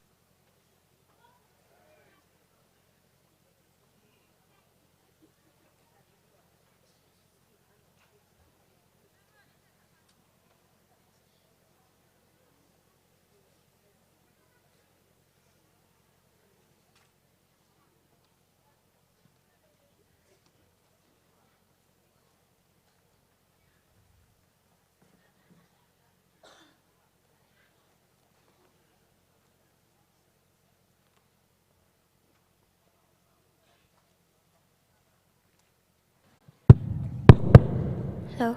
Hello.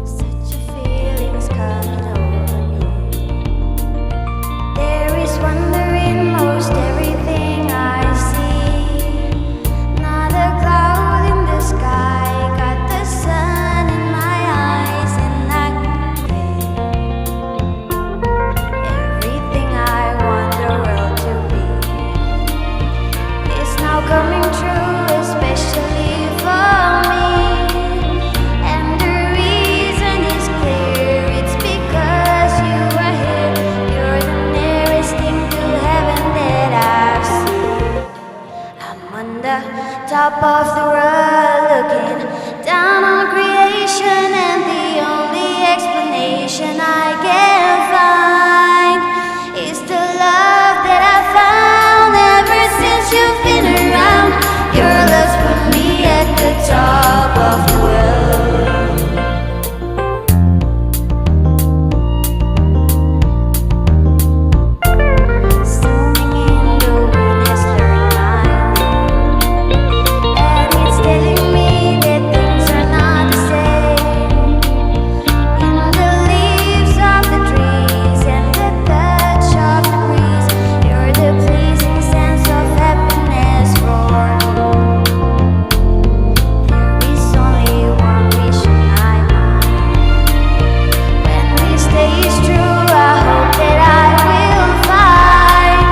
Such a feeling's coming over me. There is wonder in most everything I see. Not a cloud in the sky, got the sun in my eyes, and I can feel everything I want the world to be is now coming true, especially for me. And the reason is clear, it's because you are here. You're the nearest thing to heaven that I've seen. I'm on the top of the world, looking down on creation, and the only explanation I can find is the love that I found ever since you've been around. Your love's put me at the top of the world. Singing in the wind has turned my mood, and it's telling me that things are not the same. In the leaves of the trees and the touch of the breeze, you're the pleasing sense of happiness for me. There is only one wish in my mind. When this day is through, I hope that I will find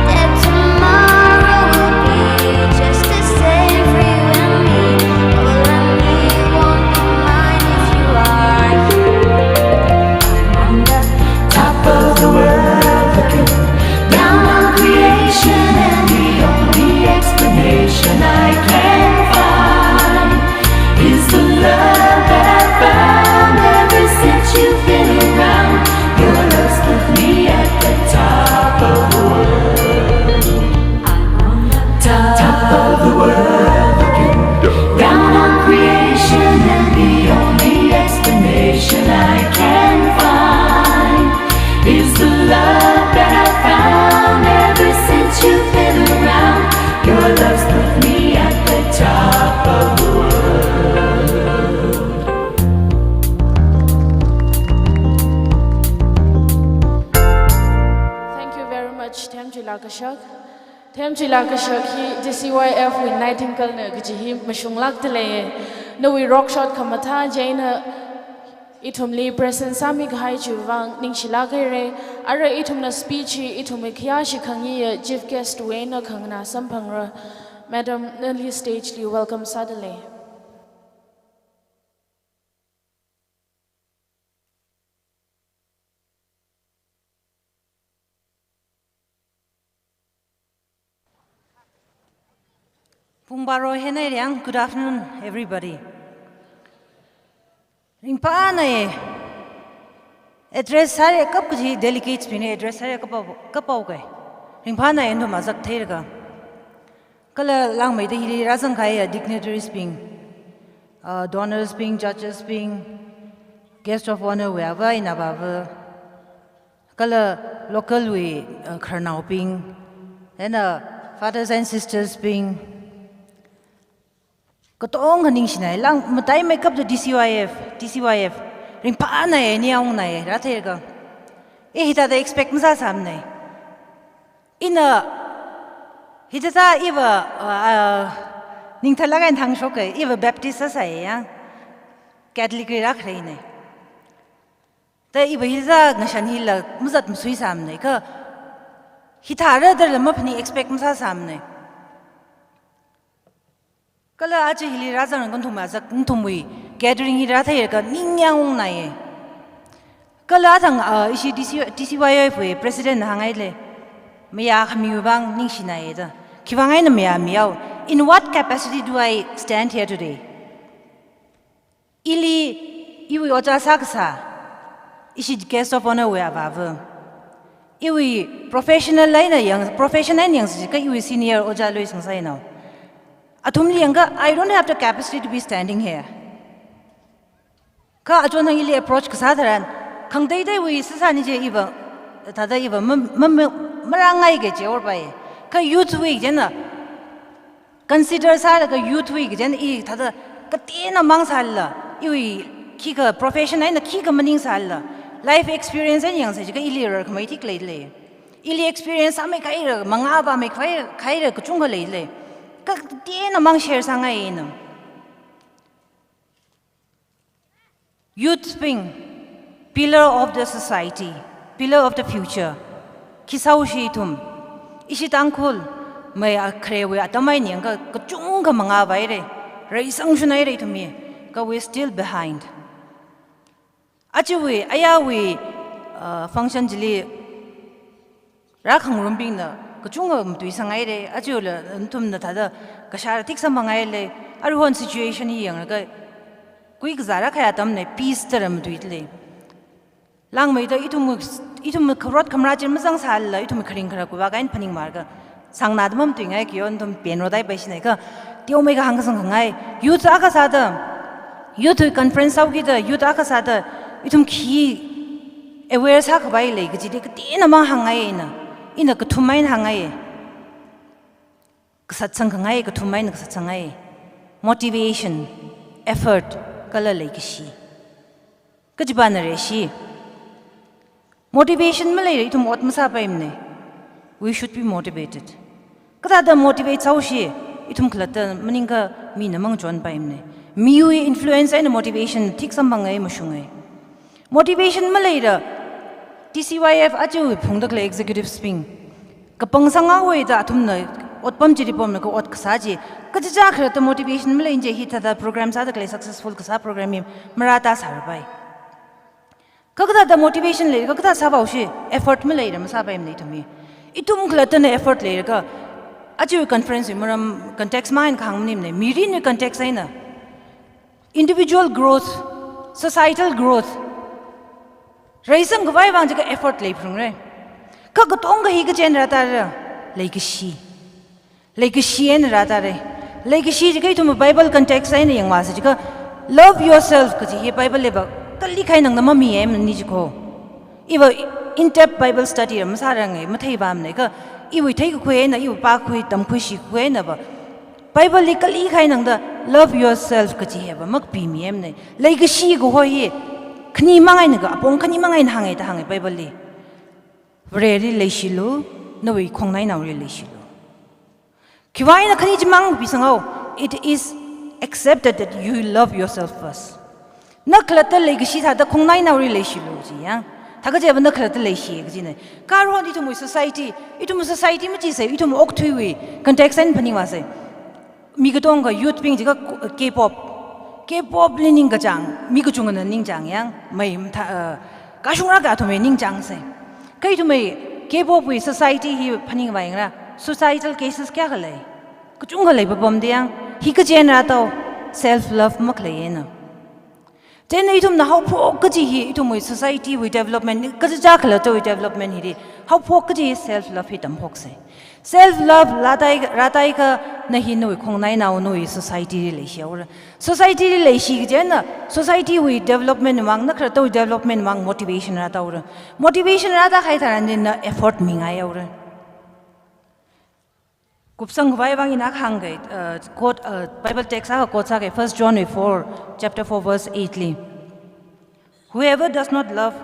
that tomorrow will be just the same for you and me. All I need won't be mine if you are here. I'm on the top of the world, looking down on creation, and the only explanation I can find is the love that I found ever since you've been around. Your love's put me at the top of the world. I'm on the top of the world, looking down on creation, and the only explanation I can find is the love that I found ever since you've been around. Your love's put me at the top of the world. Thank you very much, Themchila Kashak. Themchila Kashak hi D C Y F wui Nightingale na kaji hi mashunglākda lei. Nawui rock shot khamathā chieina ithumli present sāmikahai chiwui vang ningshilāk haira. Ara ithumna speech hi ithumwui khayā shikhangayi chief guest wui eina khanganā samphangra. Madam, nali stage li welcome sāda lei. Pung baro henai riang, good afternoon, everybody. Ringphānai, address sāre kap kaji delegates bingli address sāre kapao, kapao kai. Ringphānai endo mazak theilaga. Kala langmeida hili rāzangkahai dignitaries bing, uh, donors bing, judges bing, guest of honor wui avā eina avāva. Kala local wui, uh, khararnaobing, and, uh, fathers and sisters bing. Katonga ningshinai, lang mataimeikapta D C Y F, D C Y F. Ringphānai, ningyāng ungnai, rātheilaga. Eh, hithāda expect masāsāmanai. Ina, hithāda iva, uh, uh, ningthālāk eina thangshok kai, iva Baptist sāsai ya. Catholic li rākhareinai. Da iva hithāda ngashan hila mazat masuisāmanai, kha hithāda rāda la maphaning expect masāsāmanai. Kala aja hili rāzang nathum mazak nathumwui gathering hi rātheilaga ningyāng ungnai. Kala athang, ah, ishi D C, D C Y F wui president hāngngaile. Mayākhami vang ningshinai da. Khiwuivang eina mayāmihao. In what capacity do I stand here today? Ili, iwui ojā sākasā, ishi guest of honor wui avāva. Iwui professional eina yang, profession eina yangsi kha iwui senior ojā lui sāngasai nao. Athumli yangakha, I don't have the capacity to be standing here. Kha achon thang ili approach kasā tharan, khangateiteiwui sāsāni je iva, thāda iva ma, ma, ma, marāngai kaje orpai. Kha youth wui jena, consider sālaga youth wui kajen i thāda kateonamang sālala, iwui khikha profession eina khikha maning sālala, life experience eina yangsai jiakha ili rarkhamei thik leilei. Ili experience sāmeikhaira, mangā vāmeikhaira, kachungkha leilei. Kateonamang share sāngai ina. Youth bing, pillar of the society, pillar of the future. Khi sāushi ithum. Ishi Tangkhul, mai akharewui atam eina yangakha kachungkha mangā vāhaira. Reisangshun haira ithum hi. Kha we still behind. Ajawui, ayāwui, uh, function chili rākhangarumbingna kachungkha matuisanghaira, ajala nathumna thāda kashāra thik samphangngaile, aruihon situation hi yanglaga kuikazā rākahai atamna peace tara matuilei. Langmeida ithum, ithum kharot khamrā chi mazangsālala, ithum kharing kharak kuva kain phaningmalaga, sāngnada mamatuingai kayo nathum pen rodai bai shinai kha, teomeikha hāngkasang khangai, youth akha sāda, youth conference sāukida, youth akha sāda, ithum khi aware sākhavai lei kajili kateonamang hāngngai ina, ina kathum eina hāngngai. Kasatsang khangai, kathum eina kasatsangngai. Motivation, effort, kala leikashi. Kachipāna reishi. Motivation maleila ithum ot masāpaimana. We should be motivated. Kathāda motivate sāushi, ithum khalatta maningakha mina mangachonpaimana. Miwui influence eina motivation thik samphangngai mashungai. Motivation maleila, T C Y F ajawui phungda khalei executives bing kapang sāngaowa da athumna otpam chili pamlaga ot kasā chi. Kachichā khalatta motivation maleina je hithāda program sāda khalei successful kasā program hi marāta sārapai. Kha kathāda motivation lei, kha kathā sāpaoshi, effort maleila masāpaimana ithum hi. Ithum khalattana effort leilaga, ajawui conference wui maram context mang eina kahāng maningmana, mirinwui context eina. Individual growth, societal growth. Reisangkhavai vang jiakha effort leiphalungra. Kha katonga hi kachi eina rātara, leikashi. Leikashi eina rātara. Leikashi jiakha ithum Bible context eina yangvāsa jiakha, love yourself kaji hi Bible liva kali kahai nangna mamiya maningmana jiko. Iva in-depth Bible study ra masārangai, matheipamana kha, iwui theikakhui eina, iwui pākhui, tamkhui shikhui einava, Bible li kali kahai nangda love yourself kaji hiva makapimiya maningmana. Leikashi kaho hi, khani mang eina kha, apong khani mang eina hānga da hānga Bible li. Vareli leishilu, nawui khongnainaoli leishilu. Khiwuivang eina khani chimang kapisangao, it is accepted that you love yourself first. Na khalatta leikashi thāda khongnainaoli leishilu jiya. Thākha chiva na khalatta leishi kajina. Kha aruihon ithumwui society, ithumwui society machisei, ithum okathuiwui context eina phaningvāsei. Mi katonga youth bing jiakha K-pop. K-pop li ningkachāng, mi kachungana ningchāng yang, mai mathā, uh, kashungra kha athumwui ningchāngsei. Kha ithumwui K-pop wui society hi phaningvāyangra, societal cases kayākha lei. Kachungkha leipapamda yang, hi kachi eina rātao, self love makhalei eina. Chieina ithumna haophok kaji hi ithumwui society wui development, kachichā khalattawui development hili, haophok kaji self love hi tamphoksa. Self love rātai, rātai kha na hi nawui khongnainao nawui society li leishihaora. Society li leishi kaji eina, society wui development mang, na khalattawui development mang motivation rātaora. Motivation rātākahai tharan eina effort mingaihaora. Kupsangkhavai vang ina kahāngkahai, uh, quote, uh, Bible text akha quote sākahai, First John four, chapter four, verse eight li. Whoever does not love,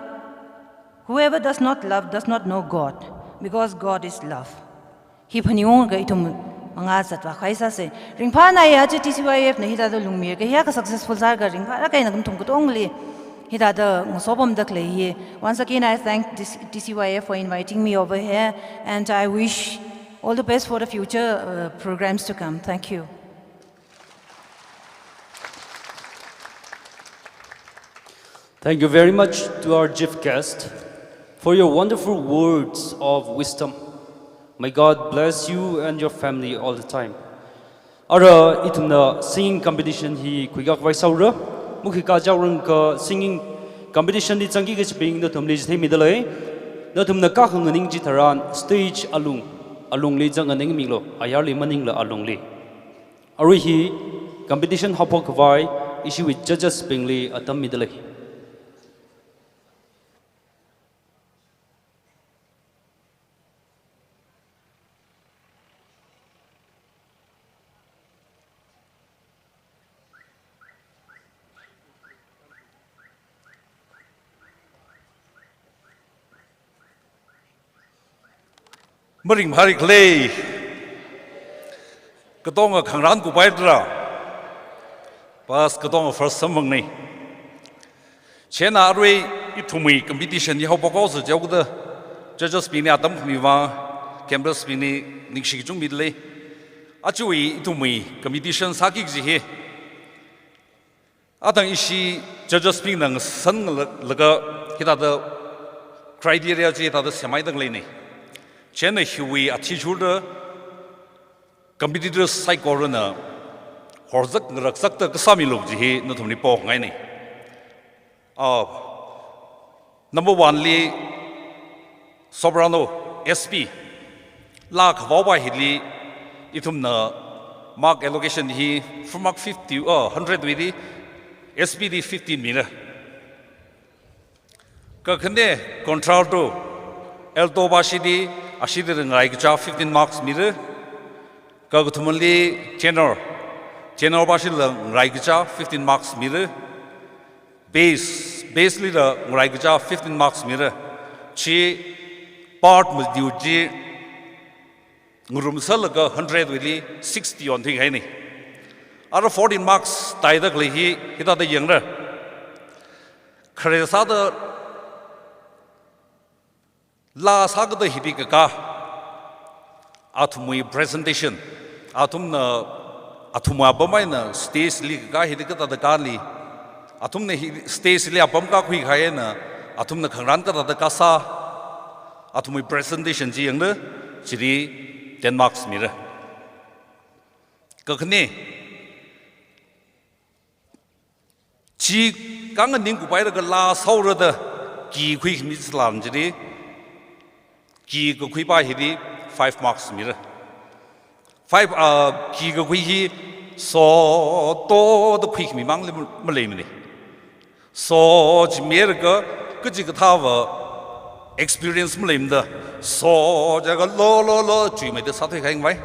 whoever does not love does not know God, because God is love. Hi phaningunglaga ithum mangā zatvākhavai sāsa. Ringphānāya chi T C Y F na hithāda lungmilaga hi akha successful sālaga ringphālāk eina nathum katongli hithāda ngasopamda khalei hi. Once again, I thank this T C Y F for inviting me over here, and I wish all the best for the future, uh, programs to come. Thank you. Thank you very much to our chief guest for your wonderful words of wisdom. May God bless you and your family all the time. Ara ithumna singing competition hi khuikakvai sāura, mukhika jaurang ka singing competition li zangki kachibing nathumli chitheimida lei. Nathumna kakhanganing chitharan stage alung, alungli zangnganingmilu, ayarli maningla alungli. Arui hi competition haophokkhavai ishiwui judges bingli atam mida lei. Maringphāri khalei. Katonga khangarān kupaira. Bas katonga first samphangna. Chieina arui ithumwui competition hi haophok haosa jihaokida, judges bingli atam khami vang, campers bingli ningshi kachungmida lei. Achui ithumwui competition sāki kaji hi. Athang ishi judges bingna ngasanglaga hithāda criteria chi hithāda semhaida leina. Chieina hiwui athishurda competitors saikorana horzak ngarakzakda kasāmilu kaji hi nathumli pongaina. Ah, number one li soprano, S P. Laa khavao pa hili ithumna mark allocation hi full mark fifty, uh, hundred wuili S P li fifteen mira. Kakhane contralto, alto pa shili, ashili ngaraikacha fifteen marks mira. Kakathumali tenor, tenor pa shila ngaraikacha fifteen marks mira. Bass, bass lila ngaraikacha fifteen marks mira. Chi part madiu chi ngarumsālaga hundred wuili sixty onthuihaina. Ara fourteen marks tāida khalei hi hithāda yangra. Khare sāda laa sākada hili kakā, athumwui presentation, athumna, athumwui apam eina stage li kakā hili kathāda kāli, athumna hi stage li apam kākhui kahai eina, athumna khangarān kathāda kāsā, athumwui presentation chi yangda, chili ten marks mira. Kakhane, chi khanganing kupaira kala saura da ki khuikhami tharan chili, ki kakhui pa hili five marks mira. Five, ah, ki kakhui hi so, to da khuikhami mangli maleimana. So chi miraga kachikathāva experience maleimada, so jiakha lo, lo, lo chuimeida sāthui kahai ngai.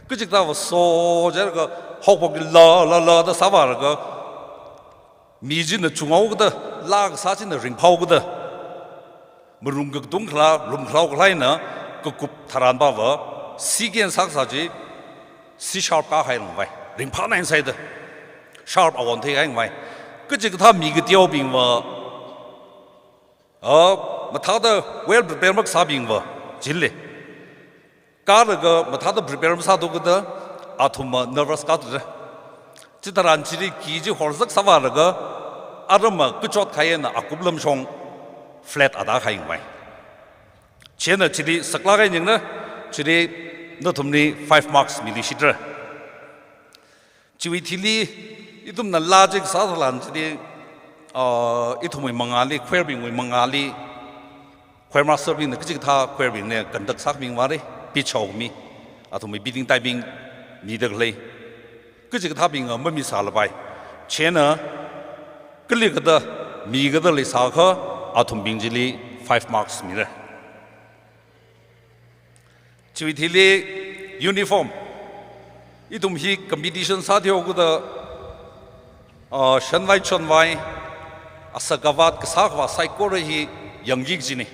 Kachikathāva so jiakha haophokki la, la, la da sāvālaga, mi china chunghaokada, laa kasā china ringphāhaokada, marung kaktung khala, lumkhalao khala eina kakup tharan pava, C key eina sākasā chi, C sharp kāhai ngai, ringphānai saida, sharp awon theihai ngai. Kachikathā mi kateobingva, ah, mathāda well prepare makasābingva, chili. Kālaga mathāda prepare masāthuakada, athumva nervous kāthuda. Chitharan chili ki chi horzak sāvālaga, aramva kachot kahai eina akup lamshong flat atākahai ngai. Chieina chili saklāk eina yangna, chili nathumli five marks miluishitra. Chiwui thili, ithumna laa chi kasā tharan chili, uh, ithumwui mangāli, choir bingwui mangāli, choir master bingna kachikathā choir bingna conduct sākhami vāra, pitch haokhami, athumwui beating timing mida khalei. Kachikathābingna mamisālapai. Chieina, kali kathāda, mi kathāda leisākha, athumbing chili five marks mira. Chiwui thili uniform. Ithum hi competition sāthuihaokida, ah, shanvai chonvai, asak avat kasā khavā saikora hi yangki kajina.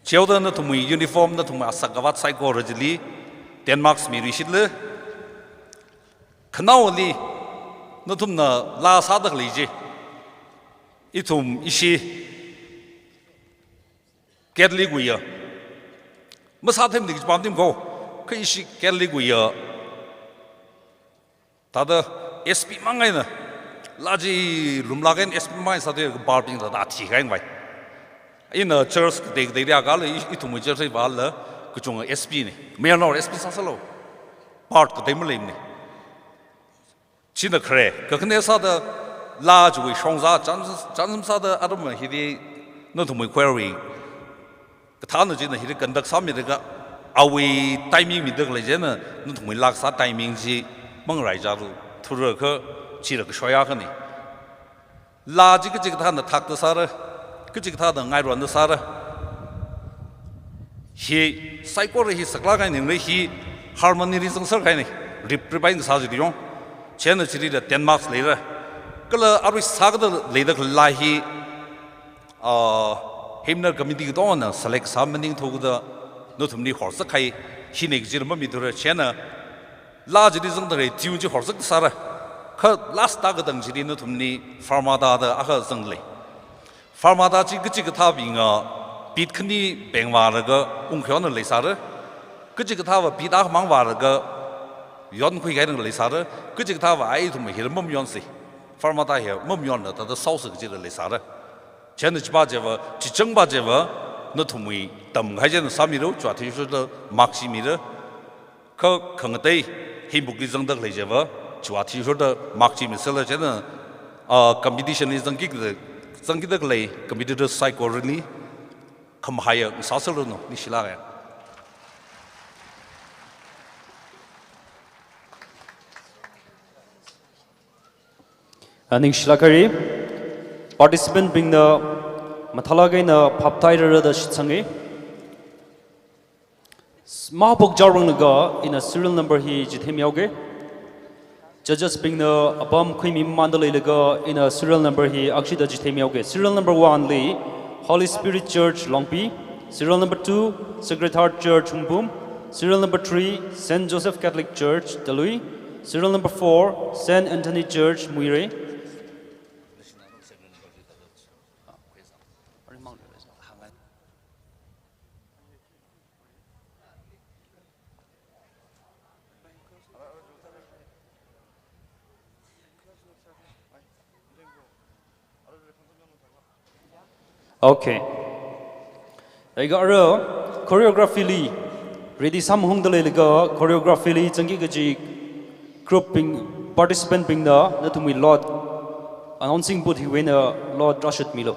Chihaoda nathumwui uniform, nathumwui asak avat saikora chili ten marks miluishitla. Khanaowali, nathumna laa sāda khalei chi. Ithum ishi Catholic wui ya. Masāthemda kachipam tim ko. Kha ishi Catholic wui ya. Thāda S P mang eina. Laa chi lumlāk eina S P mang eina sāthuiya bar bing thāda thikahai vai. Ina church katei katei liakha la i-, ithumwui church hi vāla kachunga S P na. Mayarnao S P sāsālu. Bar katei maleimana. China khare, kakhane sāda laa chiwui shongza, chān-, chānsam sāda aram hili nathumwui choir wui. Kathāna china hili conduct sāmilaga, awui timing mida khalei chieina, nathumwui laa kasā timing chi mangarai chālu, thura kha, chila kashoya khani. Laa chi kachikathāna thakta sāra, kachikathāna ngaironda sāra. Hi, saikora hi saklāk eina ningla hi harmony li zangser kahaina, rip rip eina kasā chili yong. Chieina chilila ten marks leira. Kala arui sākada leida khalei laa hi, ah, hymnal committee katongana select sā maningthuda nathumli horsak kahai, hina kajila mamithura chieina laa chili zangda khalei tune chi horsak sāra. Kha last ta katang chili nathumli Fermata da akha zanglei. Fermata chi kachikathābingna beat khani peng vālaga ungkhuiona leisāra. Kachikathāva beat akhamang vālaga yonkhui kahaina leisāra. Kachikathāva ai ithum hila mamayonsi. Fermata hi mamayonla thāda sausa kajila leisāra. Chieina chipa chiva, chichangpa chiva, nathumwui tamkahai chieina sāmilu, chiwui athishurda mark chi mira. Kha khangatei, hymn book li zangda khalei chiva, chiwui athishurda mark chi misāla chieina, ah, competition li zangki, zangkida khalei, competitor saikorali, khamahaiya, sāsālu no, ningshilāka. Ah, ningshilāk haira, participant bingna mathālāk eina phapthairara da shitsangi. Mahaophok Jaoranglaga ina serial number hi chitheimihaoga. Judges bingna apam khuimi mamānda leilaga ina serial number hi akshida chitheimihaoga. Serial number one li Holy Spirit Church Longpi. Serial number two, Sacred Heart Church Hungpung. Serial number three, Saint Joseph Catholic Church Talui. Serial number four, Saint Anthony Church Muirei. Okay. Laga arui choreography li ready sāmahungda leilaga choreography li zangki kaji group bing, participant bingna nathumwui lot announcing booth hiwui eina lot rāshitmilu.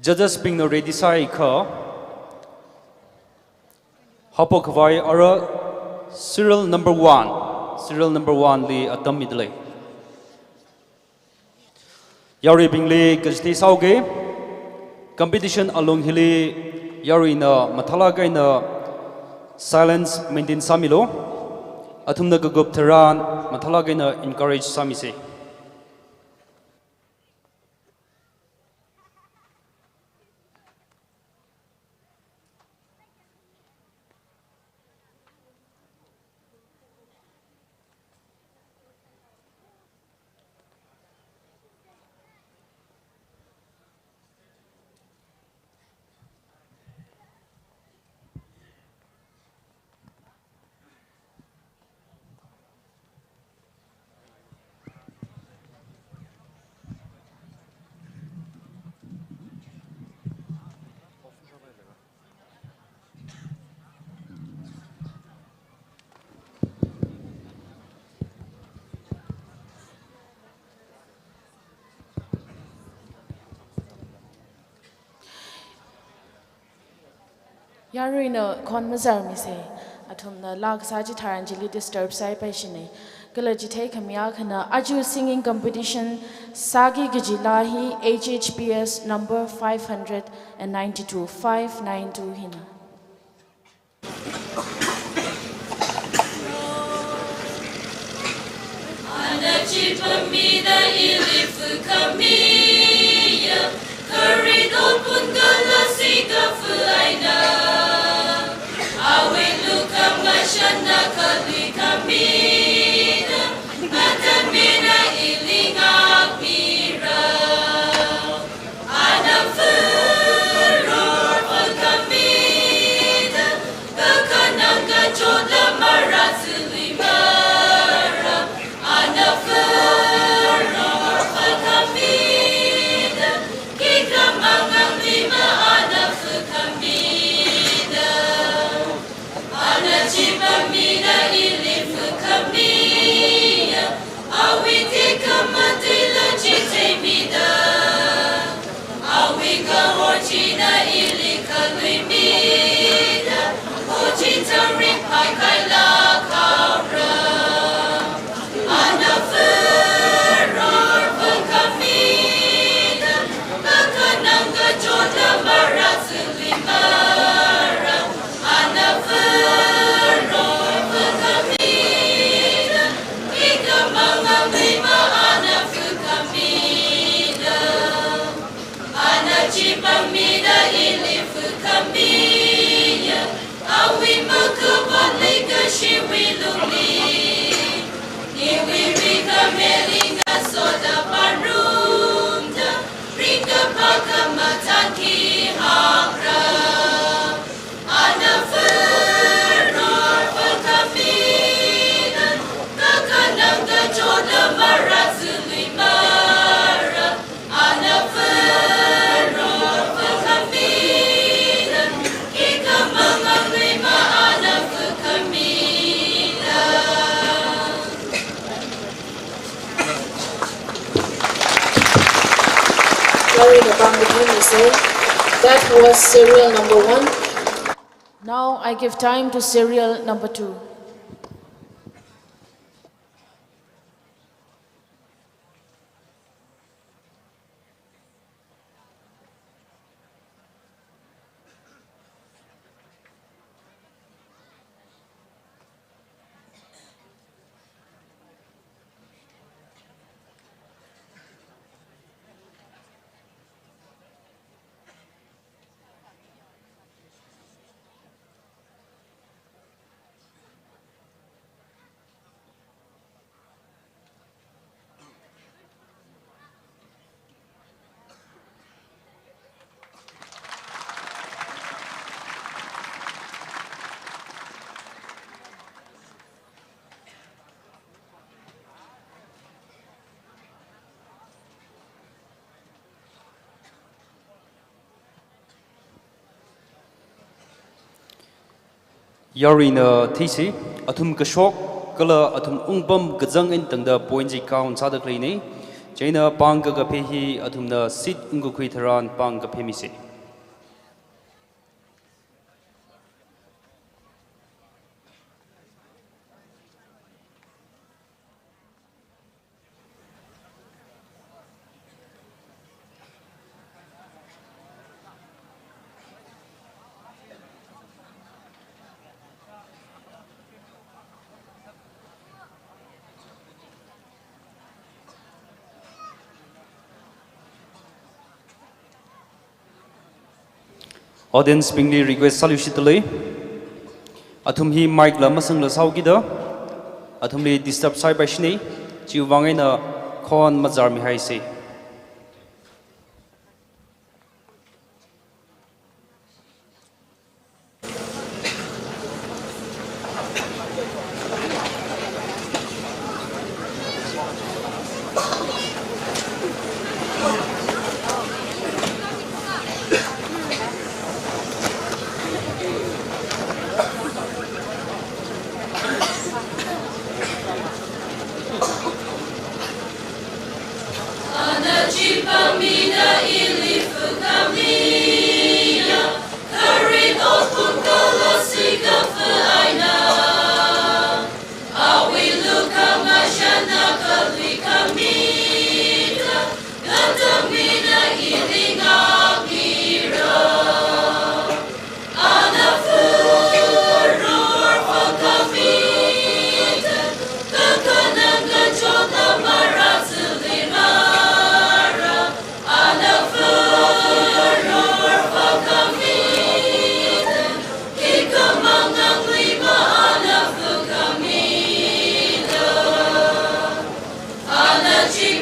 Judges bingna ready sāhaiakha, haophok khavai arui serial number one, serial number one li atam mida lei. Yaruibingli kachithei sāhaoga, competition alung hili yaruina mathālāk eina silence maintain sāmilu, athumna kakup tharan mathālāk eina encourage sāmisa. Yaruina khon mazarmise, athumna laa kasā chitharan chili disturb sāhaipaishina. Kala chithei khami akhana, aja singing competition sāki kaji laa hi H H P S number five hundred and ninety-two, five nine two hina. Ana chipamida ili fukhamiya, kharit otpun kala sikafu eina. Awui lukhamashanna khalui khamida, matanmina ili ngākmira. Ana furor fakhamida, kakhanang kachotla maratsului mara. Ana furor fakhamida, khikha manganglima ana fakhamida. Ana chipamida ili fukhamiya, awui tekhamatei la chitheimida. Awui kahor china ili khaluimida, ojin tangrik phaikaila khaora. Ana furor fakhamida, kakhanang kachotla maratsului mara. Ana furor fakhamida, khikha manganglima ana fakhamida. Ana chipamida ili fukhamiya, awui makapon leikashiwui lungli. Iwui rikhameli ngasoda parumda, ringkaphā khamatan khi hangra. Ana furor fakhamida, kakhanang kachotla maratsului mara. Ana furor fakhamida, khikha manganglima ana fakhamida. Yaruina pāng kathum ise. That was serial number one. Now I give time to serial number two. Yaruina theise, athum kashok kala athum ungpam kazang eina tangda point chi count sāda khaleina. Chieina pāng kakaphei hi athumna seat ungkakhui tharan pāng kapheimisa. Audience bingli request sāluishitdalei. Athum hi mic la masangla sāhaokida, athumli disturb sāhaipaishina, chiwui vang eina khon mazarmihaisa. Ana chipamida ili fukhamiya, kharit otpun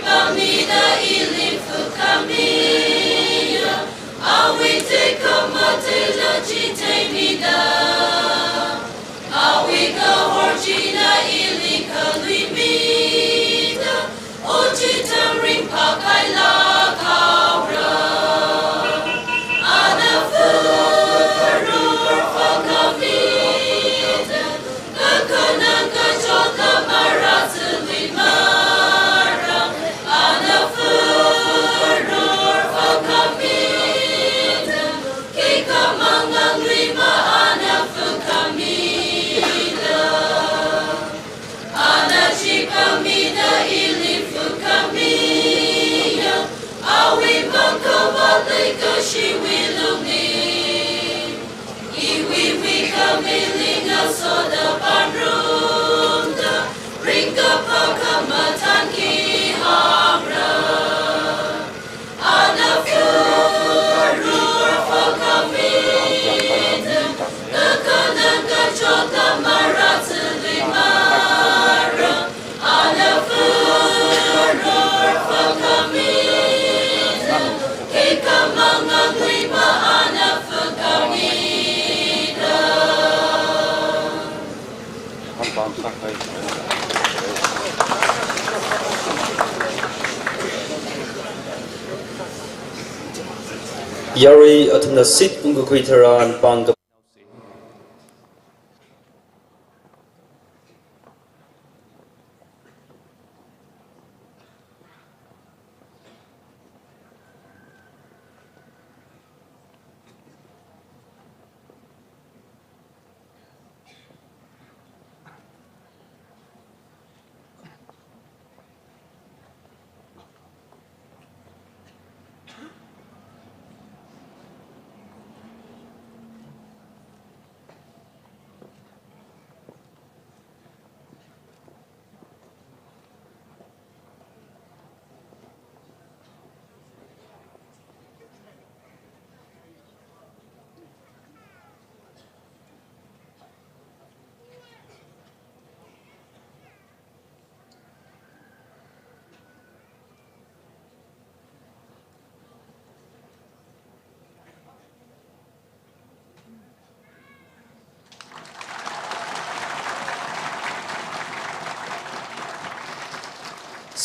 Khamida ili fukhamiya, awui tekhamatei la chitheimida, awui kahor china ili khaluimida, ochi thang ringphākhailāk haora. Ana furor fakhamida, kakhanang kachotla marāthuilui mara, ana furor fakhamida, khikha manganglui ma ana fakhamida. Ana chipamida ili fukhamiya, awui mangkhavāt leikashiwui lungli, iwui wui khamili ngasoda pānrumda, ringkaphā khamathān khihāngra. Ana furor fakhamida, kakhanang kachotla marāthuilui mara, ana furor fakhamida, khikha manganglui ma ana fakhamida. Yarui athumna seat ungkakhui tharan pāng ka-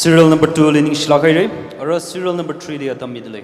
Serial number two li ningshilāk haira, ara serial number three li atam midalei.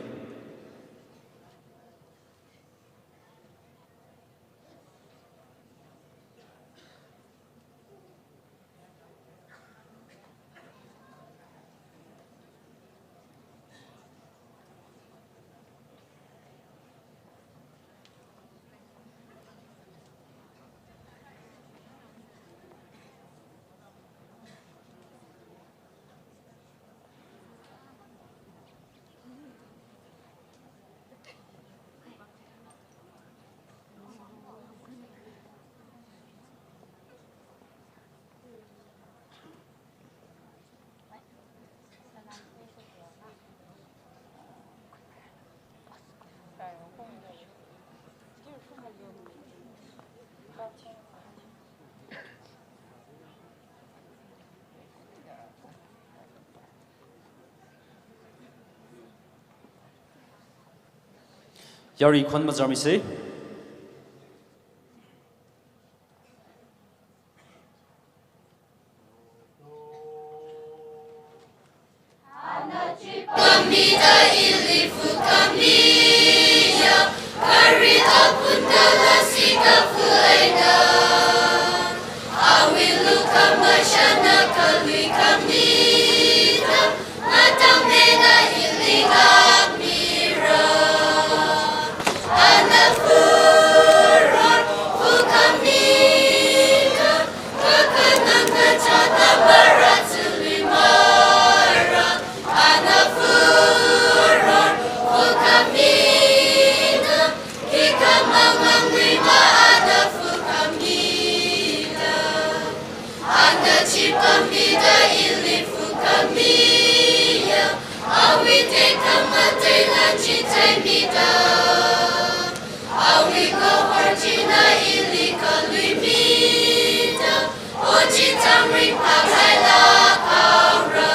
Yarui khon mazar misa. Ana chipamida ili fukhamiya, kharit apun kala sikafu eina. Awui lukhamashanna khalui khamida, matang eina ili ngākmira. Ana furor fukhamida, kakhanang kachotla marāthuilui mara, ana furor fukhamida, khikha manganglui ma ana fukhamida. Ana chipamida ili fukhamiya, awui tekhamatei la chitheimida, awui kahor china ili khaluimida, ochi thang ringphākhailāk haora.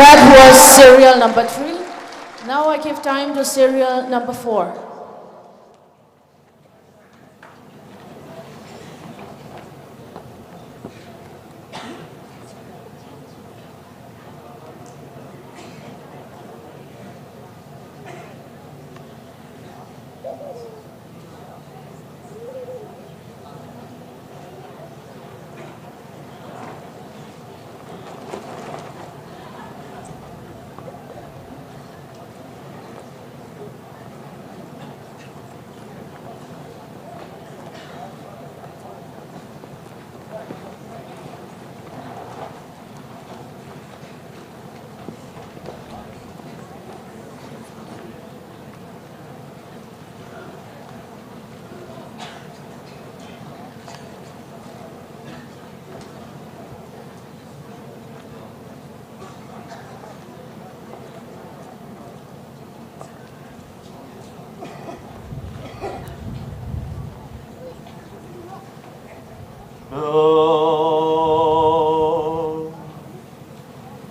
That was serial number three. Now I give time to serial number four.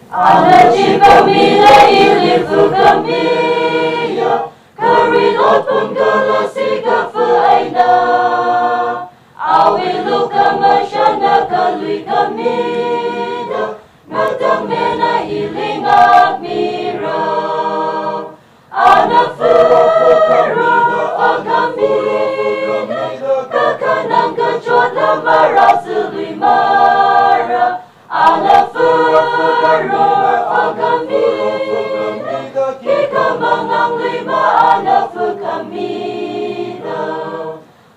Ana chipamida ili phukamiya, karilot pungkala sikafa eina. Awui lukhamashanna kaluikamida, matangmena ili ngākmira. Ana furukharu ongkhamida, kakhanang kachotla marāzalui mara. Ana furukharu ongkhamida, khikha mangāngluima ana phukhamida.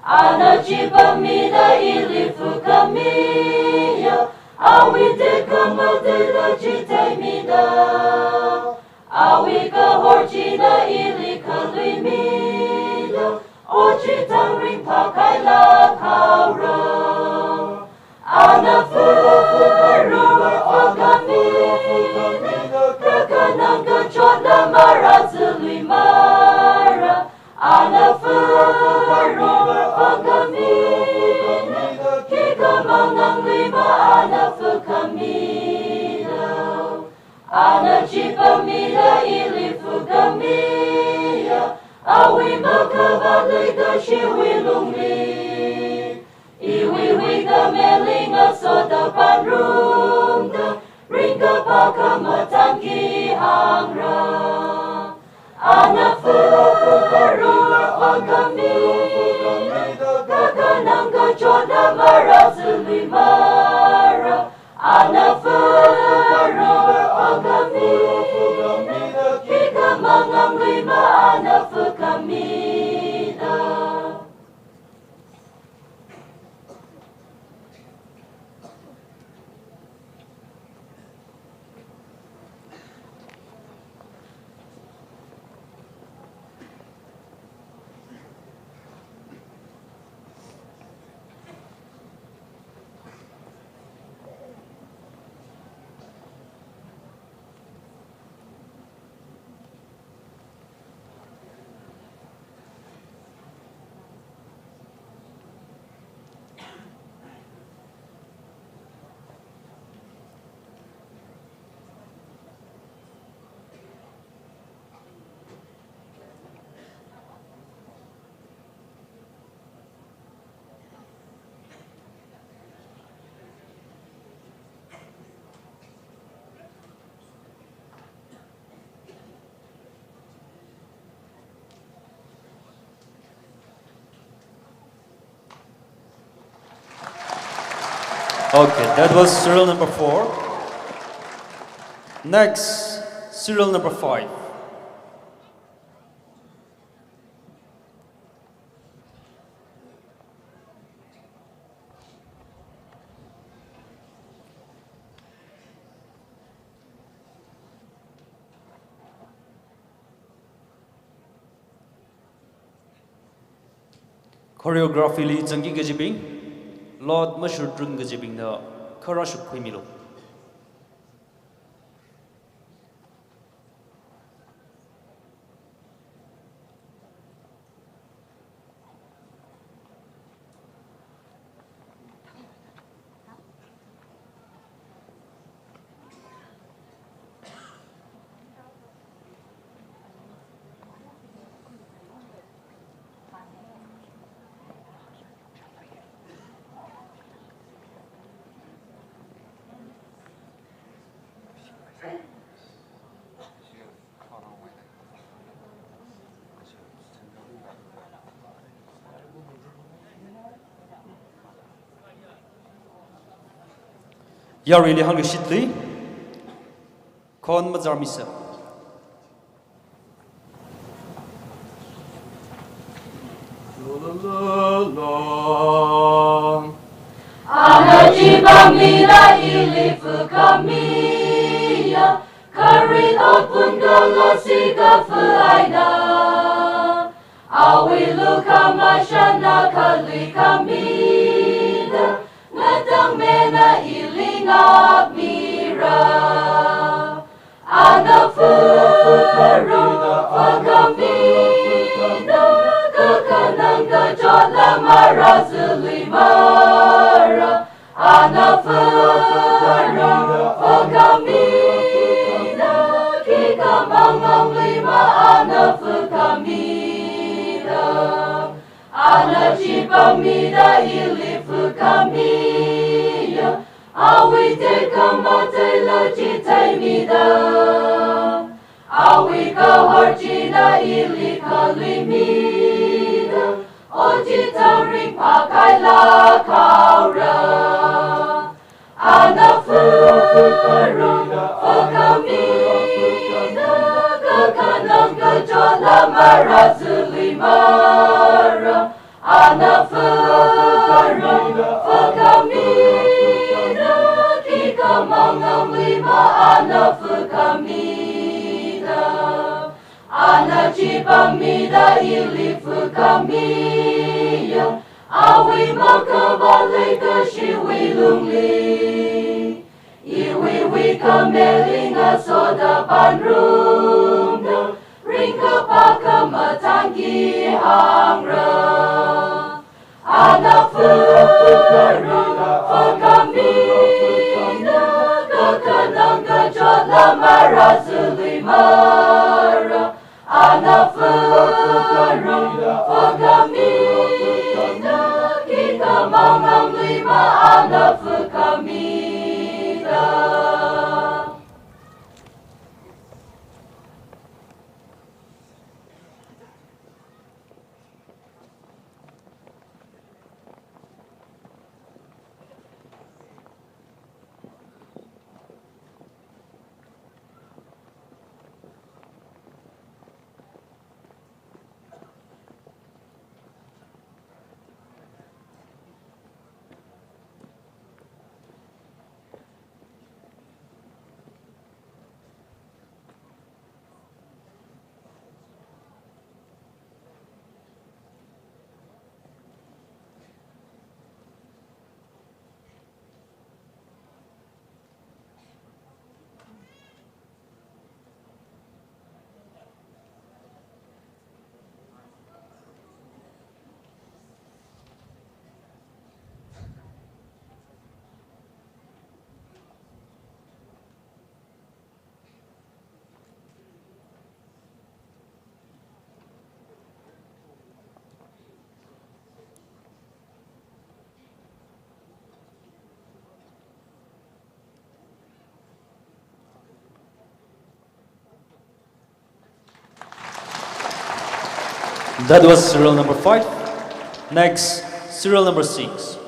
Ana chipamida ili phukamiya, awui tekhamatela chitheimida. Awui kahor china ili khaluimida, ot chithang ringphākhailāk haora. Ana furukharu ongkhamida, kakhanang kachotla marāzalui mara. Ana furukharu ongkhamida, khikha mangāngluima ana phukhamida. Ana chipamida ili phukamiya, awui makhavāt leikashiwui lungli. Iwui huikhame lingasoda pānrumda, ringkaphā khamathān khi hāngra. Ana furukharu ongkhamida, kakhanang kachotla marāzalui mara. Ana furukharu ongkhamida, khikha mangāngluima ana phukhamida. Okay, that was serial number four. Next, serial number five. Choreography li zangki kajibing, lot mashurtrun kajibingna kharā shuk khuimilu. Yaruili hānglui shitli, khon mazarmisa. Ana chipāngmida ili fukhamiya, kharing otpun kala sikafu eina. Awui lukhamashanna khalikhamida, ngatangmena ili ngākmira. Ana fukharung fakhamida, kakhanang kachotla marāzalui mara. Ana fukharung fakhamida, khikha mangāngluima ana fukhamida. Ana chipāngmida ili fukhamiya, awui tekhamataila chitheimida. Awui kahor china ili khaluimida, ot chithang ringphākhaila khaora. Ana fukharung fakhamida, kakhanang kachotla marāzalui mara. Ana fukharung fakhamida, khikha mangāngluima ana fukhamida. Ana chipāngmida ili fukhamiya, awui makhavā leikashiwui lungli. Iwui wui khameli ngasoda pānrumda, ringkaphā khamathān khi hāngra. Ana fukharung fakhamida, kakhanang kachotla marāzalui mara. Ana fukharung fakhamida, khikha mangāngluima ana fukhamida. That was serial number five. Next, serial number six.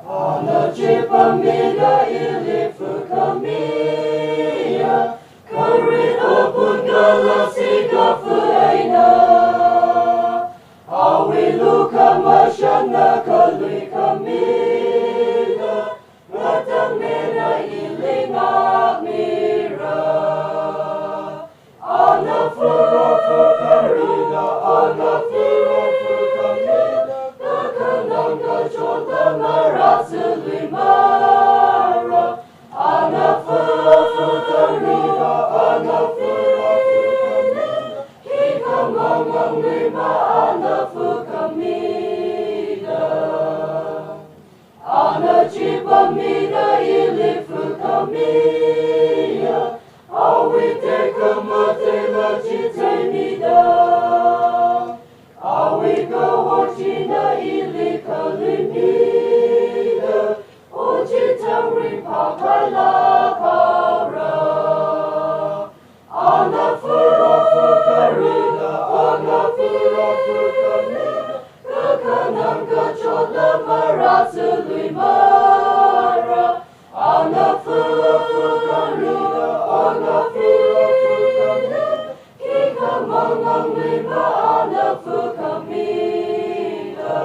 Ana chipāngmida ili fukhamiya, kharing otpun China ili khalimida, o chithang ringphākhala khaora. Ana fura fukari, ana fura fukami, kakhanang kachotla marāthuilui mara. Ana fura fukari, ana fura fukami, khikha manganglui ma ana fukamida.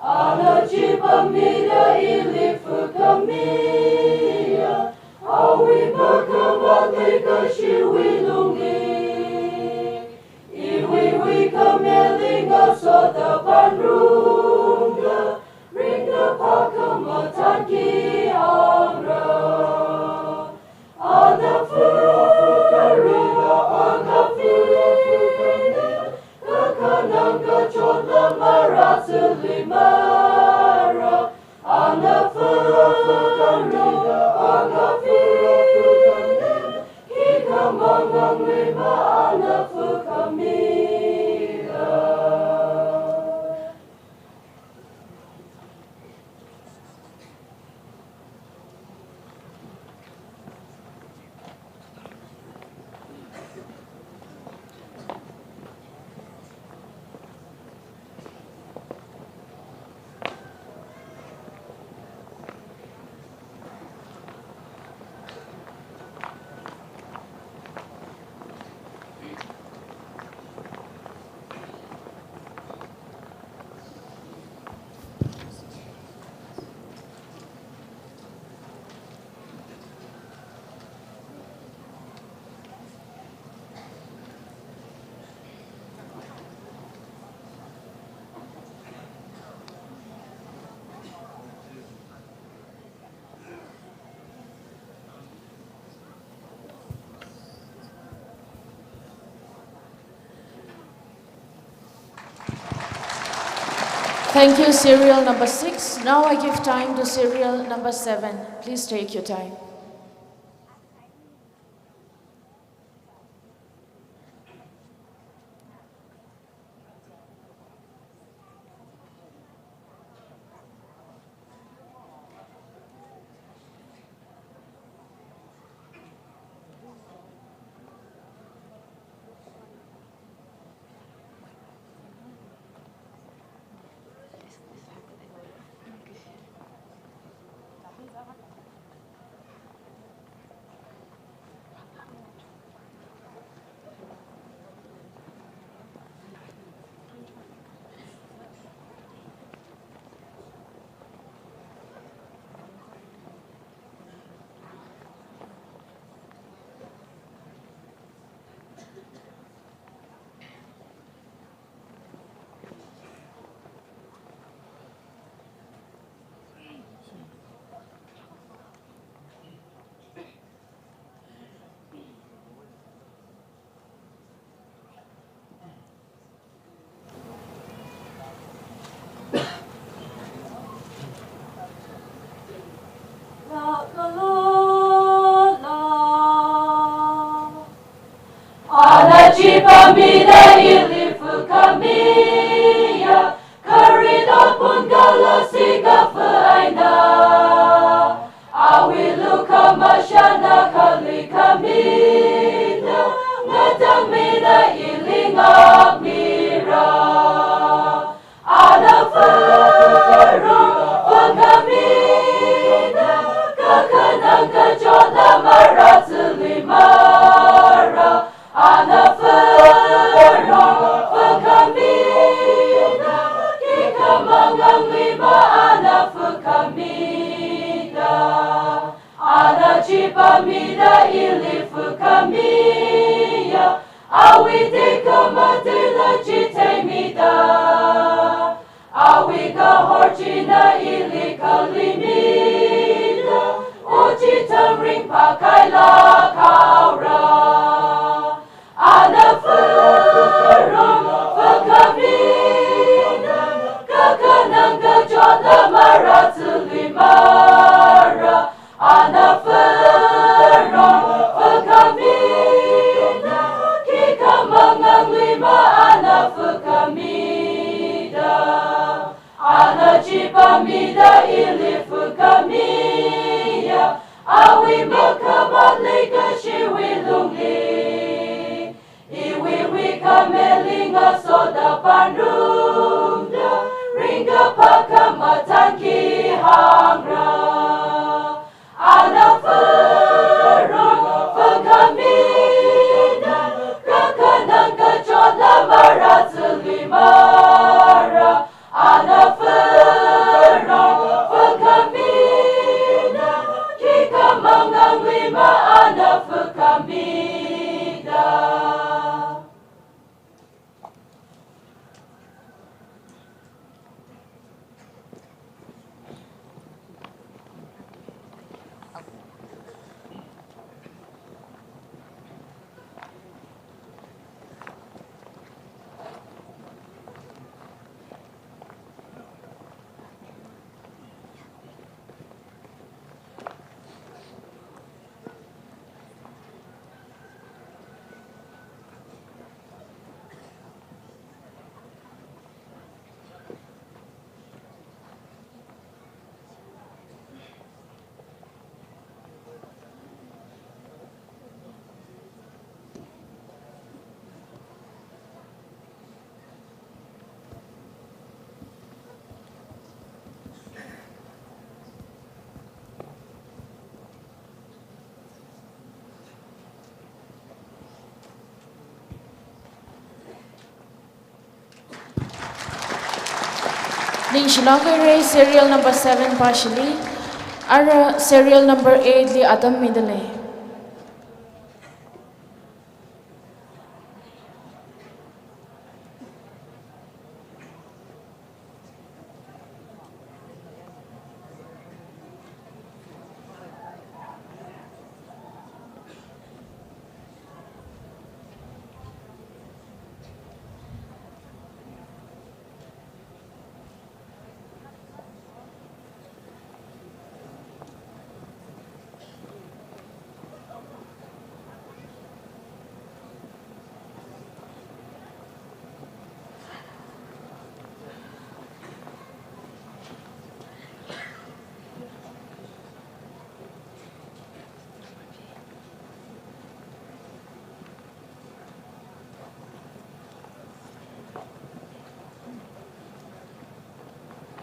Ana chipamida ili fukamiya, awui makhamatei kashiwui lungli. Iwui wui khameli ngasoda pānrumda, ringkaphā khamathān khi hāngra. Ana fura fukari, ana fura fukami, kakhanang kachotla marāthuilui mara. Ana fura fukari, ana fura fukami, khikha manganglui ma ana fukamida. Thank you, serial number six. Now I give time to serial number seven. Please take your time. Ana chipamida ili fukamia, kharit apun kala sikafa eina. Awui lukhamashanna khalikhamida, ngatangmida ili ngākmira. Ana fura fukhamida, kakhanang kachotla marāthuilui mara. Ana fura Khamida ili phākhamiya, awui makhamatli kashiwui lungli, iwui wikhameli ngasoda pānrumda, ringkaphā khamathān khi hāngra. Ana phārung phākhamida, kakhanang kachotla marāzalui mara. Ana phārung phākhamida, khikha manganglui ma ana phākhamida. Ningshilāk haira serial number seven pāshili, ara serial number eight li atam midalei.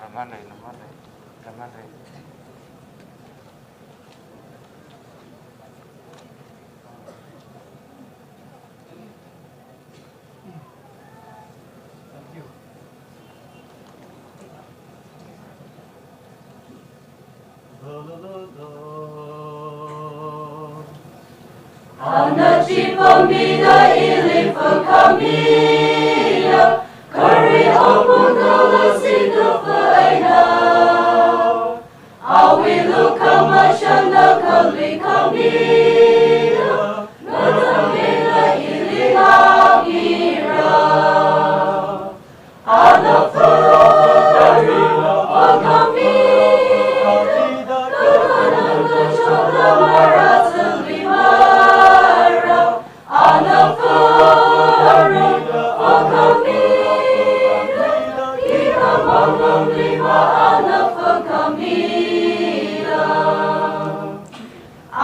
Namanei, namanei, namanei. Ana chipamida ili phākhamiya, khare apong kala sikaphā eina, awui lukhamashanna khalei khamida, ngathang eina ili hāngmira. Ana phārung phākhamida, kakhanang kachotla marāzalui mara. Ana phārung phākhamida, khikha manganglui ma ana phākhamida.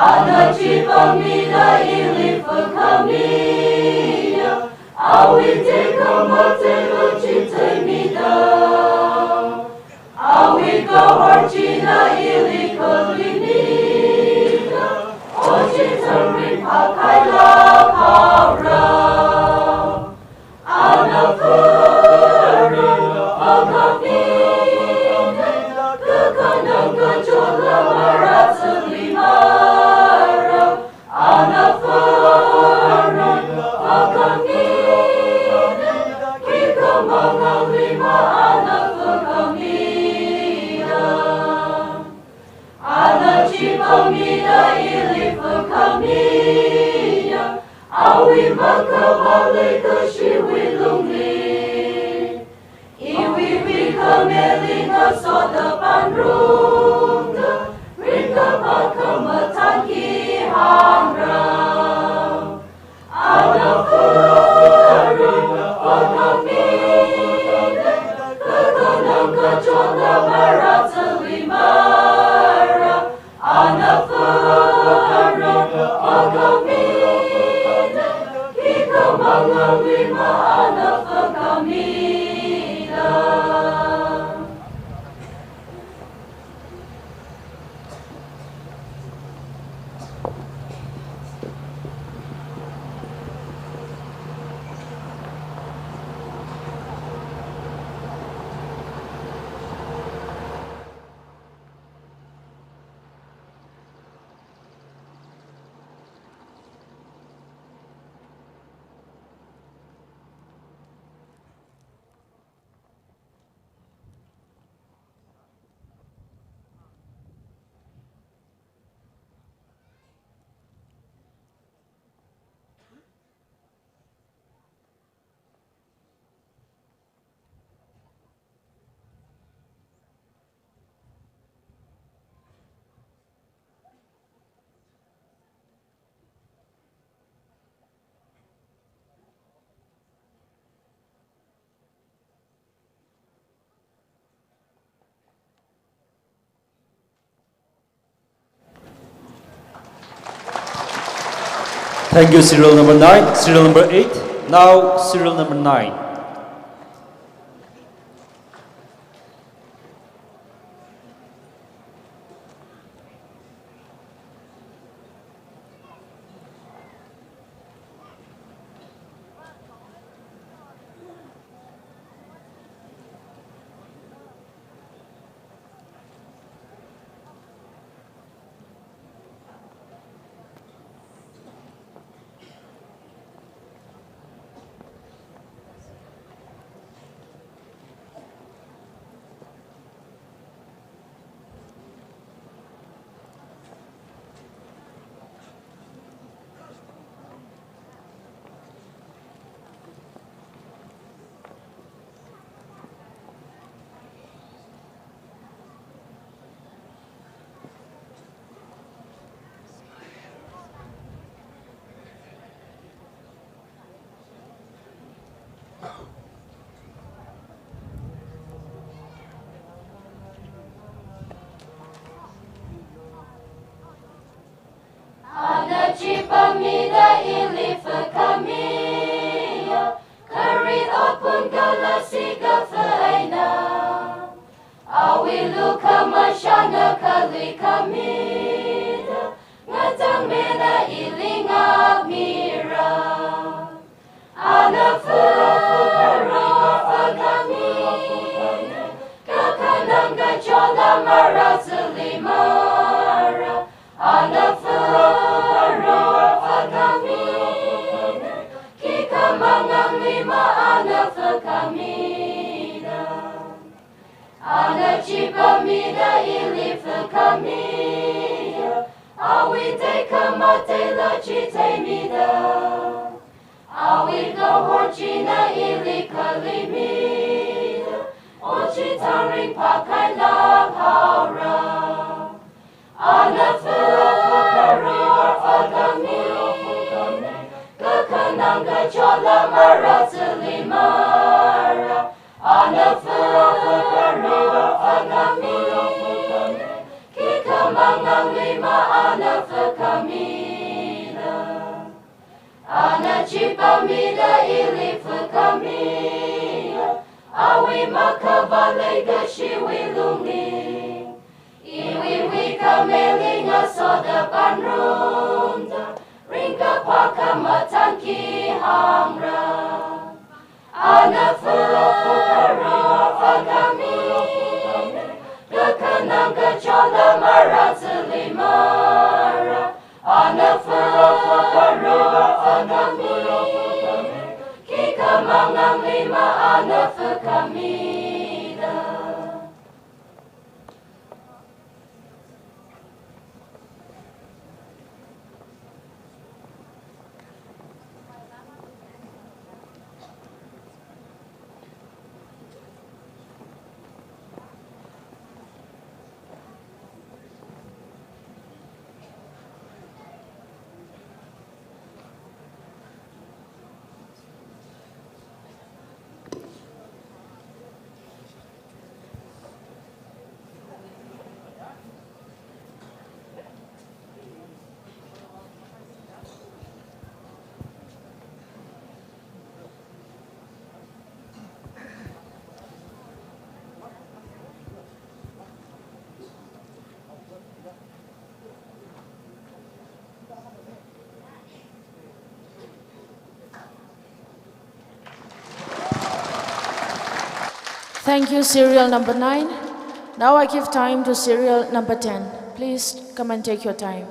Ana chipamida ili phākhamiya, awui tekhamatei lo chitheimida, awui kahor china ili khaluimida, ot chithang ringphākhailāk haora. Ana phārung phākhamida, kakhanang kachotla marāzalui mara. Ana phārung phākhamida, khikha manganglui ma ana phākhamida. Ana chipamida ili phākhamiya, awui makhamatei kashiwui lungli, iwui wikhameli ngasoda pānrumda, ringkaphā khamathān khi hāngra. Ana phārung phākhamida, kakhanang Chonda mara tsali mara, ana fara fara, fara kami, khikha manganglima ana fara kami da. Thank you, serial number nine. Serial number eight. Now, serial number nine. Ana chipamida ili fakamiya, kharit otpun kala sikafa eina. Awui lukhamashanna khalui kamida, ngatangmida ili ngākmira. Ana fara fara fakami, kakhanang kachola mara tsali mara. Ana fara fara fakami, khikha manganglima ana fakami da. Ana chipamida ili fakamiya, awui tekhamatei la chitheimida. Awui kahor china ili khalimida, ot chithang ringphākhailāk haora. Ana fara fara fakami, kakhanang kachola mara tsali mara. Ana fara fara fakami, khikha manganglima ana fakami da. Ana chipamida ili fakamiya, awui makhavā leikashiwui lungli. Iwui huikhameli ngasoda pānrumda, ringkaphā khamathān khi hāngra. Ana fara fara fakami, kakhanang kachola mara tsali mara. Ana fara fara fakami, khikha manganglima ana fakami da. Thank you, serial number nine. Now I give time to serial number ten. Please come and take your time.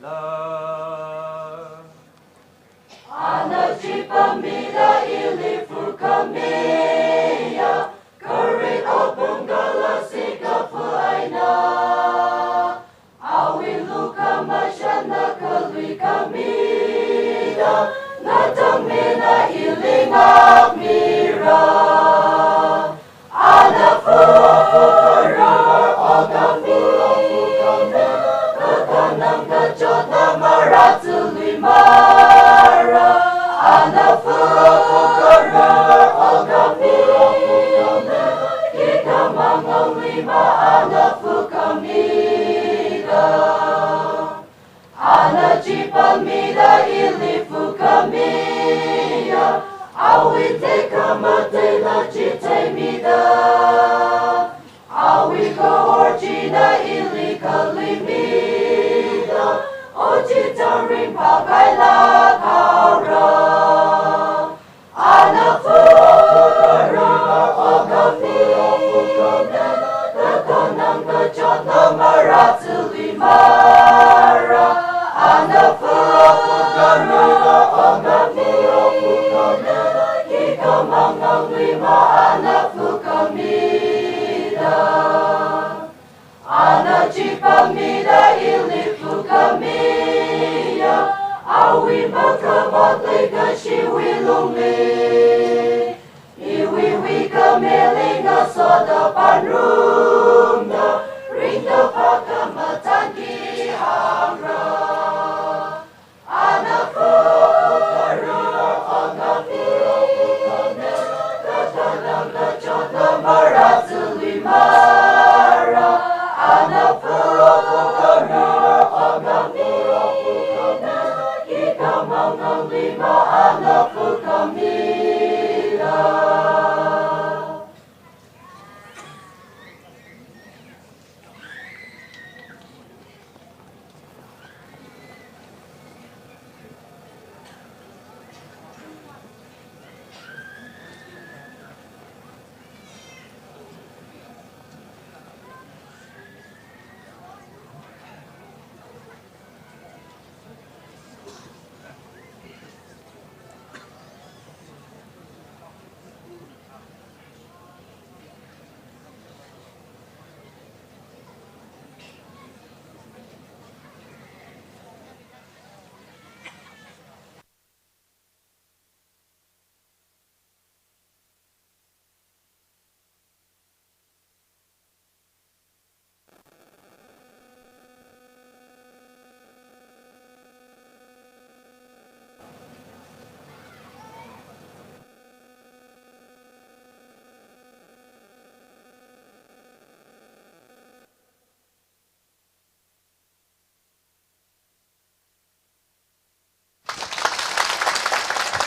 La. Ana chipamida ili phukamiya, kharit apong kala sikafu eina. Awui lukhamashanna khalui khamida, ngatangmina ili ngākmira. Ana phukharira, ongkhamida, kakanang kachotna marāthuilui mara. Ana phukharira, ongkhamida, khikha mangaluima ana phukhamida. Ana chipamida ili phukamiya, awui tekhamatei ana chitheimida. Awui kahor china ili khaluimida, ot chitharan ringphākhailāk haora. Ana phukharira, ongkhamida, kakanang kachotna marāthuilui mara. Ana phukharira, ongkhamida, khikha mangaluima ana phukhamida. Ana chipamida ili phukamiya, awui makhamatei kashiwui lungli, iwui wui khameli ngasoda pānrumda, ringkaphā khamathān khuihangra. Ana phukharira, ongkhamida, kakanang kachotna marāthuilui mara. Ana phukharira, ongkhamida, khikha mangaluima ana phukhamida.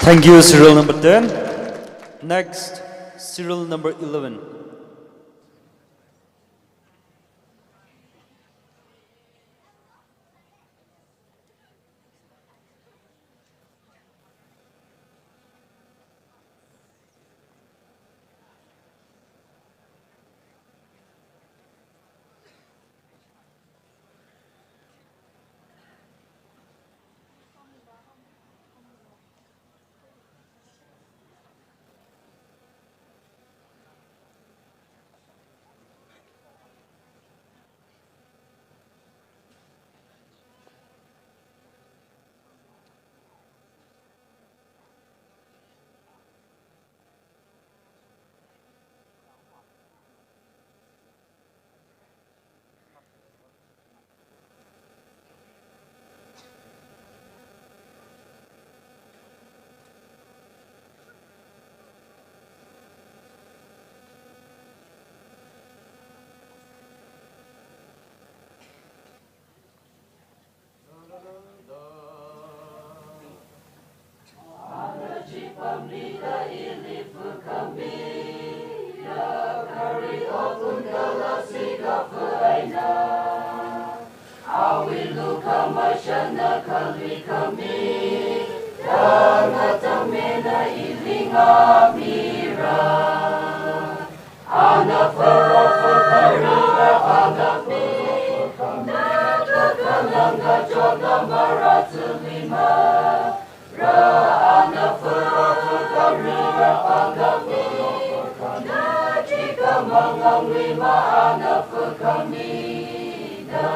Thank you, serial number ten. Next, serial number eleven. Awui lukhamashanna khalui khami, da ngatangmena ili ngamira. Ana furo fukharira ana furo fukhamida, kakhalang kachotla marathulima. Ra ana furo fukharira ana furo fukhamida, khikha manganglima ana fukhamida.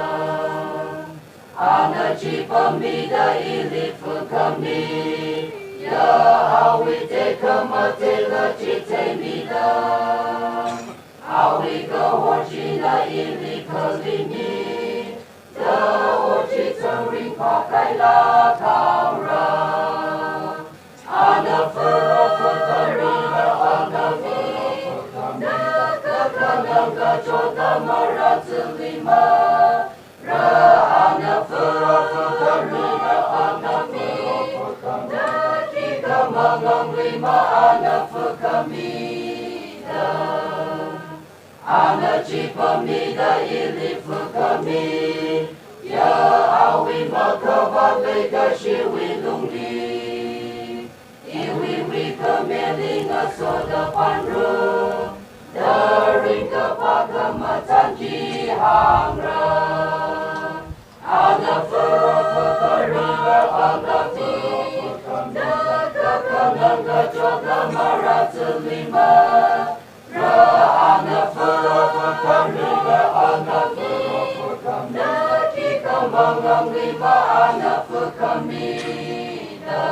Ana chi pamida ili fukhamiya, awui tekhamatela chitheimida. Awui kahor china ili khalimida, ot chi chāng ringphākhaila khaora. Ana furo fukharira ana furo fukhamida, kakhalang kachotla marathulima. Ra ana furo fukharira ana furo fukhamida, khikha manganglima ana fukhamida. Ana chi pamida ili fukhamiya, awui makhavāt leikashiwui lungli iwui wui khameli ngasoda pānru, da ringkaphā khamathān kahāngra. Ana furo fukharira ana furo fukhamida, kakhalang kachotla marathulima. Ra ana furo fukharira ana furo fukhamida, khikha manganglima ana fukhamida.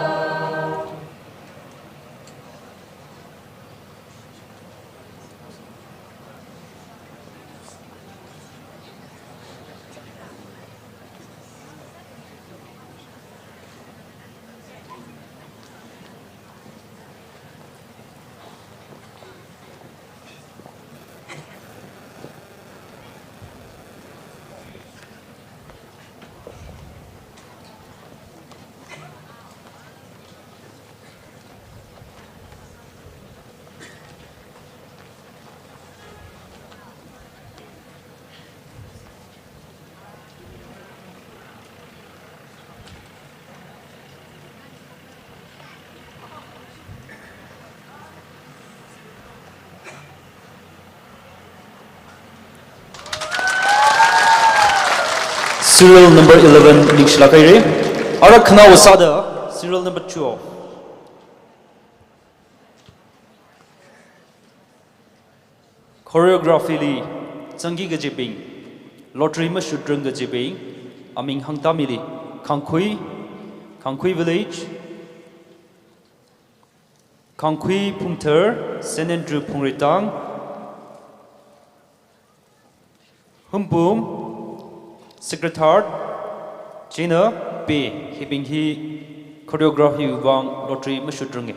Serial number eleven ningshilāk haira. Ara khanaowa sāda serial number twelve. Choreography li zangki kajibing, lottery mashutrung kajibing, aming hāngtāmili, Khangkhui, Khangkhui Village, Khangkhui Phungthar, Saint Andrew Phungreitang, Humpum, Sacred Heart, chieina Pei, hibing hi choreography vang lottery mashutrunga.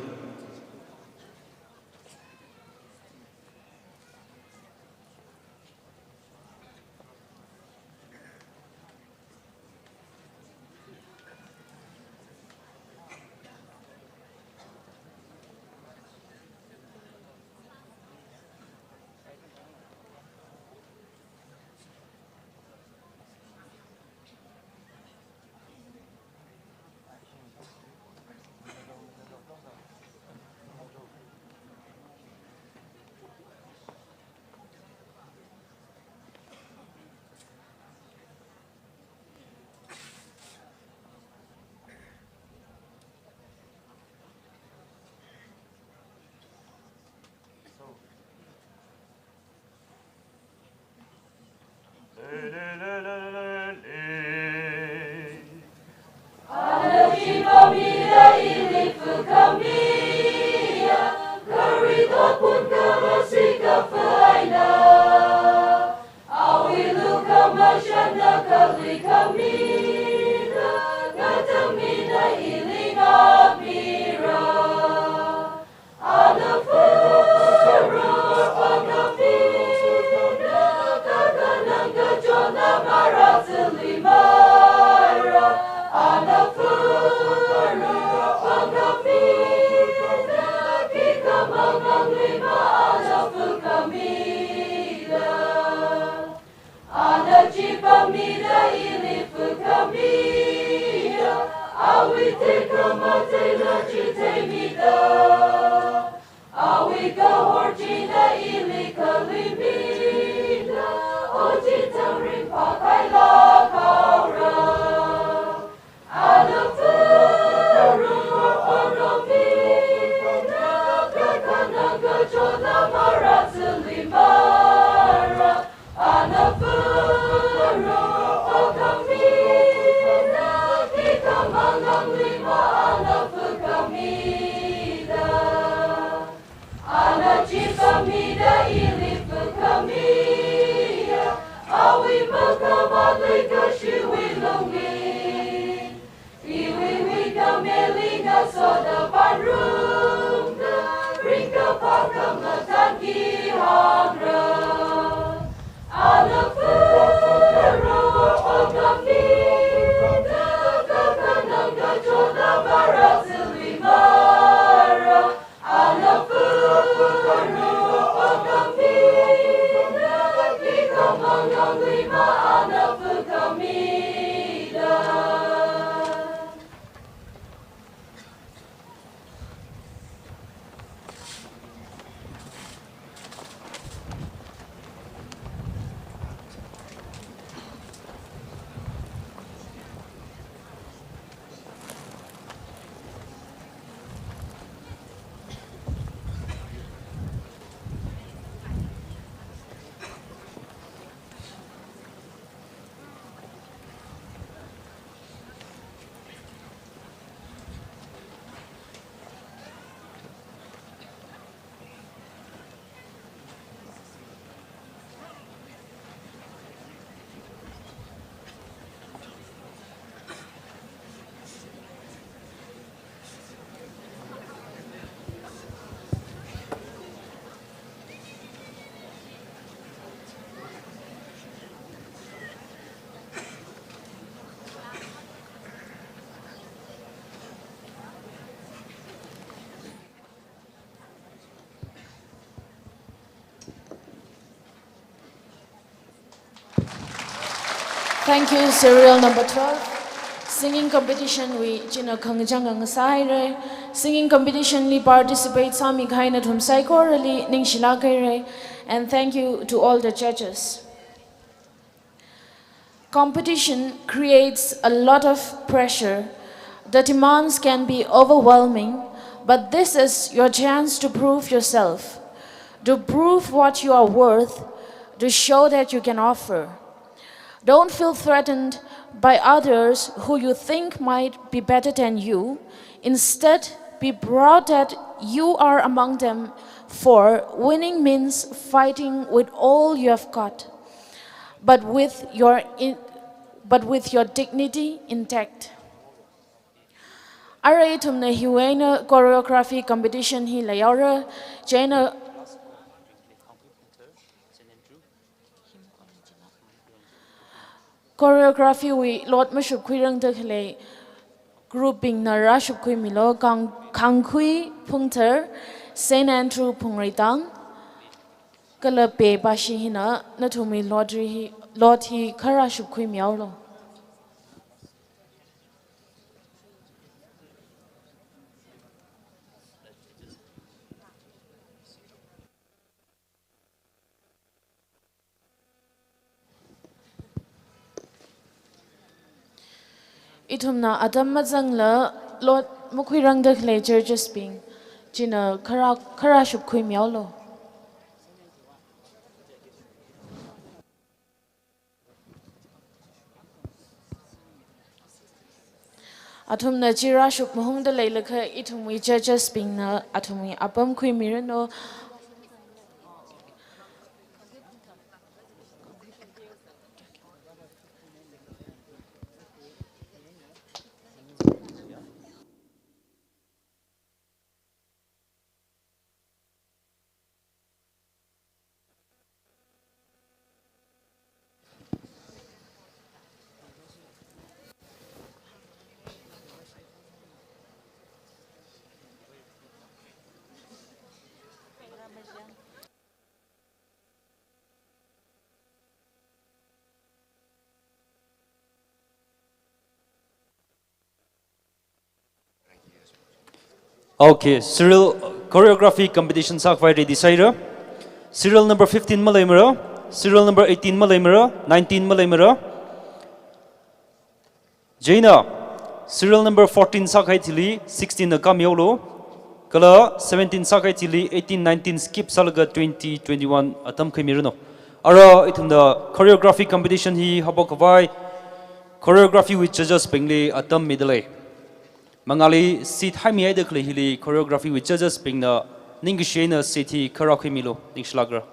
Ana chi pamida ili fukhamiya, kharit otpun kala sikafa eina. Awui lukhamashanna khalui khamida, ngatangmina ili ngamira. Ana furo fukharira ana furo fukhamida, kakhalang kachotla marathulima. Ra ana furo fukharira ana furo fukhamida, khikha manganglima ana fukhamida. Ana Chipamida ili phākhami da, awui tekhamatei eina chitheimida, awui kahor china ili khalimida, ot chi thang ringphākhailāk haora. Ana furu okathuina, kakhanang kachotla marāzangluimara. Ana furu okathuina, khikha manganglui ma ana phākhamida. Ana chipamida ili phākhamiya, awui makhamatei kashiwui lungli, iwui huikhameli ngasoda pānrumda, ringkaphā khamathān khi hāngra. Ana furu okathuina, kakhanang kachotla marāzangluimara. Ana furu okathuina, khikha manganglui ma ana phākhamida. Thank you, serial number twelve. Singing competition wui china khangachang ngasāhaira. Singing competition li participate sāmikahai nathum saikorali ningshilāk haira. And thank you to all the judges. Competition creates a lot of pressure. The demands can be overwhelming, but this is your chance to prove yourself, to prove what you are worth, to show that you can offer. Don't feel threatened by others who you think might be better than you. Instead, be proud that you are among them, for winning means fighting with all you have got, but with your in, but with your dignity intact. Arui ithumna hiwui eina choreography competition hi leihaora, chieina choreography wui lot mashupkhuirangda khalei group bingna rāshupkhuimilu, Khang-, Khangkhui Phungthar, Saint Andrew Phungreitang, kala Pe Pashi hina nathumwui lot hi, lot hi kha rāshupkhuimihaolu. Ithumna atam mazangla lot makhuirangda khalei judges bing china kha rā, kha rāshupkhuimihaolu. Athumna chi rāshup mahungda leilakha ithumwui judges bingna athumwui apam khuimiranu. Okay, serial choreography competition sākhavai ready sāhaira. Serial number fifteen maleimara, serial number eighteen maleimara, nineteen maleimara. Chieina serial number fourteen sākahai thili sixteen na kāmihaolu, kala seventeen sākahai thili eighteen, nineteen skip sālaga twenty, twenty-one atam khaimiranu. Ara ithumna choreography competition hi haophokkhavai choreography wui judges bingli atam midalei. Mangāli seat haimihaida khalei hili choreography wui judges bingna ningkashi eina seat hi kharā khuimilu, ningshilākra.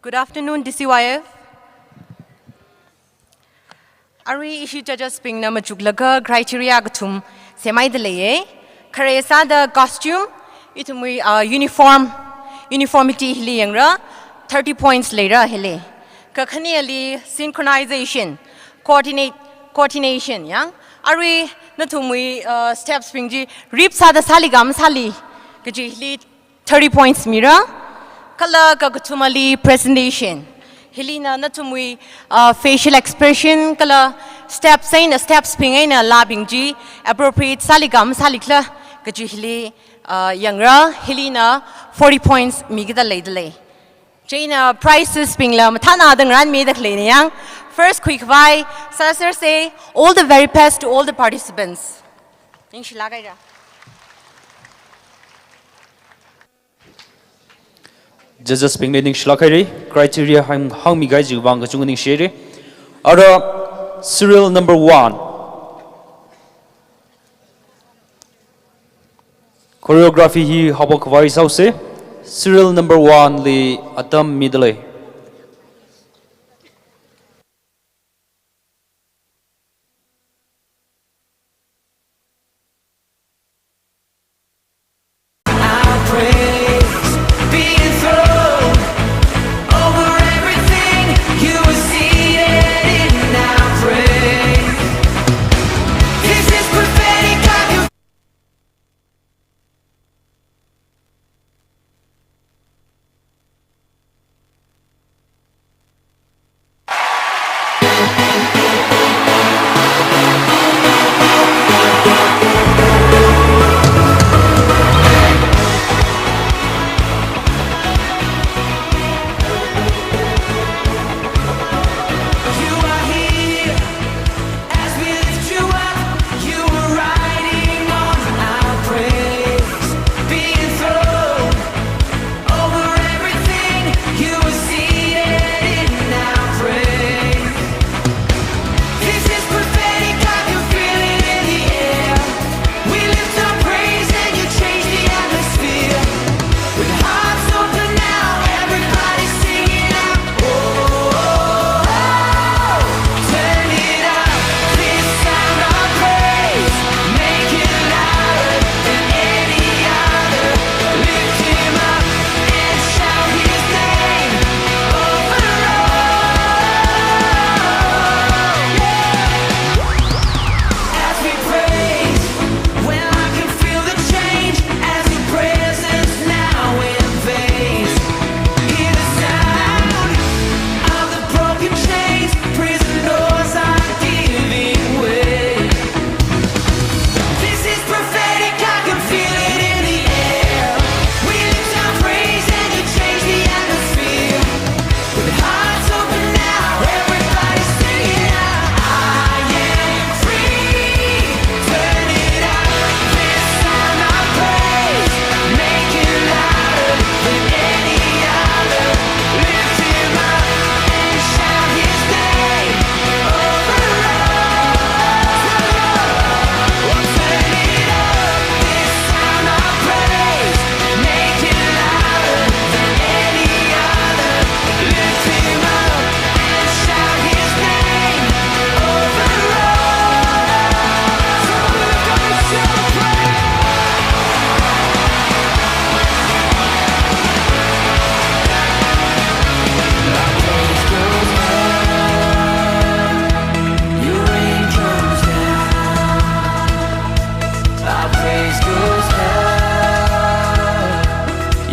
Good afternoon, D C Y F. Arui ishi judges bingna machuklaga criteria kathum semhaida leiya. Khare sāda costume, ithumwui, uh, uniform, uniformity hili yangra, thirty points leira hili. Kakhaneli synchronization, coordinate, coordination yang. Arui nathumwui, uh, steps bing chi rip sāda sāli kam sāli kaji hili thirty points mira. Kala kakathumali presentation. Hilina nathumwui, uh, facial expression kala steps eina, steps bing eina laa bing chi appropriate sāli kam sālikhala kaji hili, uh, yangra. Hilina forty points mikida leidalei. Chieina prizes bingla mathānada ngarānmida khaleina yang. First khuikhavai sāsersa, all the very best to all the participants. Ningshilāk haira. Judges bingli ningshilāk haira, criteria hāng, hāngmikahai chiwui vang kachungkha ningshi haira. Ara serial number one. Choreography hi haophokkhavai sāhaosa. Serial number one li atam midalei.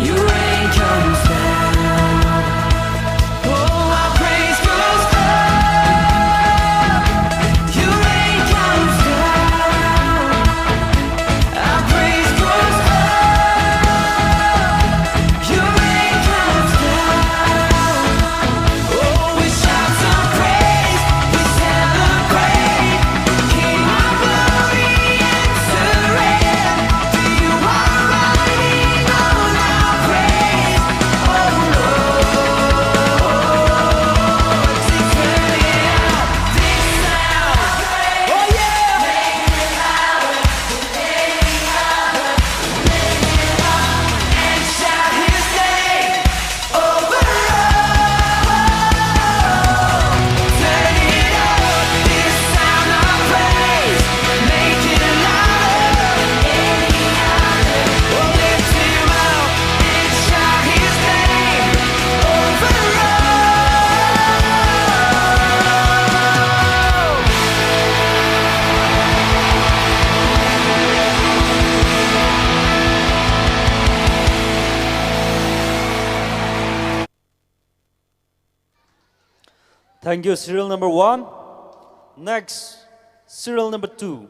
Your rain comes down. Oh, our praise goes up. Your rain comes down. Our praise goes up. Your rain comes down. Oh, we shout some praise, we celebrate. King of glory, enter in. For you are riding on our praise. Oh Lord, to turn it up, this sound. Oh yeah. And shout his name over all. Turn it up, this sound of praise. Make it louder, any other. We'll lift him up and shout his name over all. Thank you, serial number one. Next, serial number two.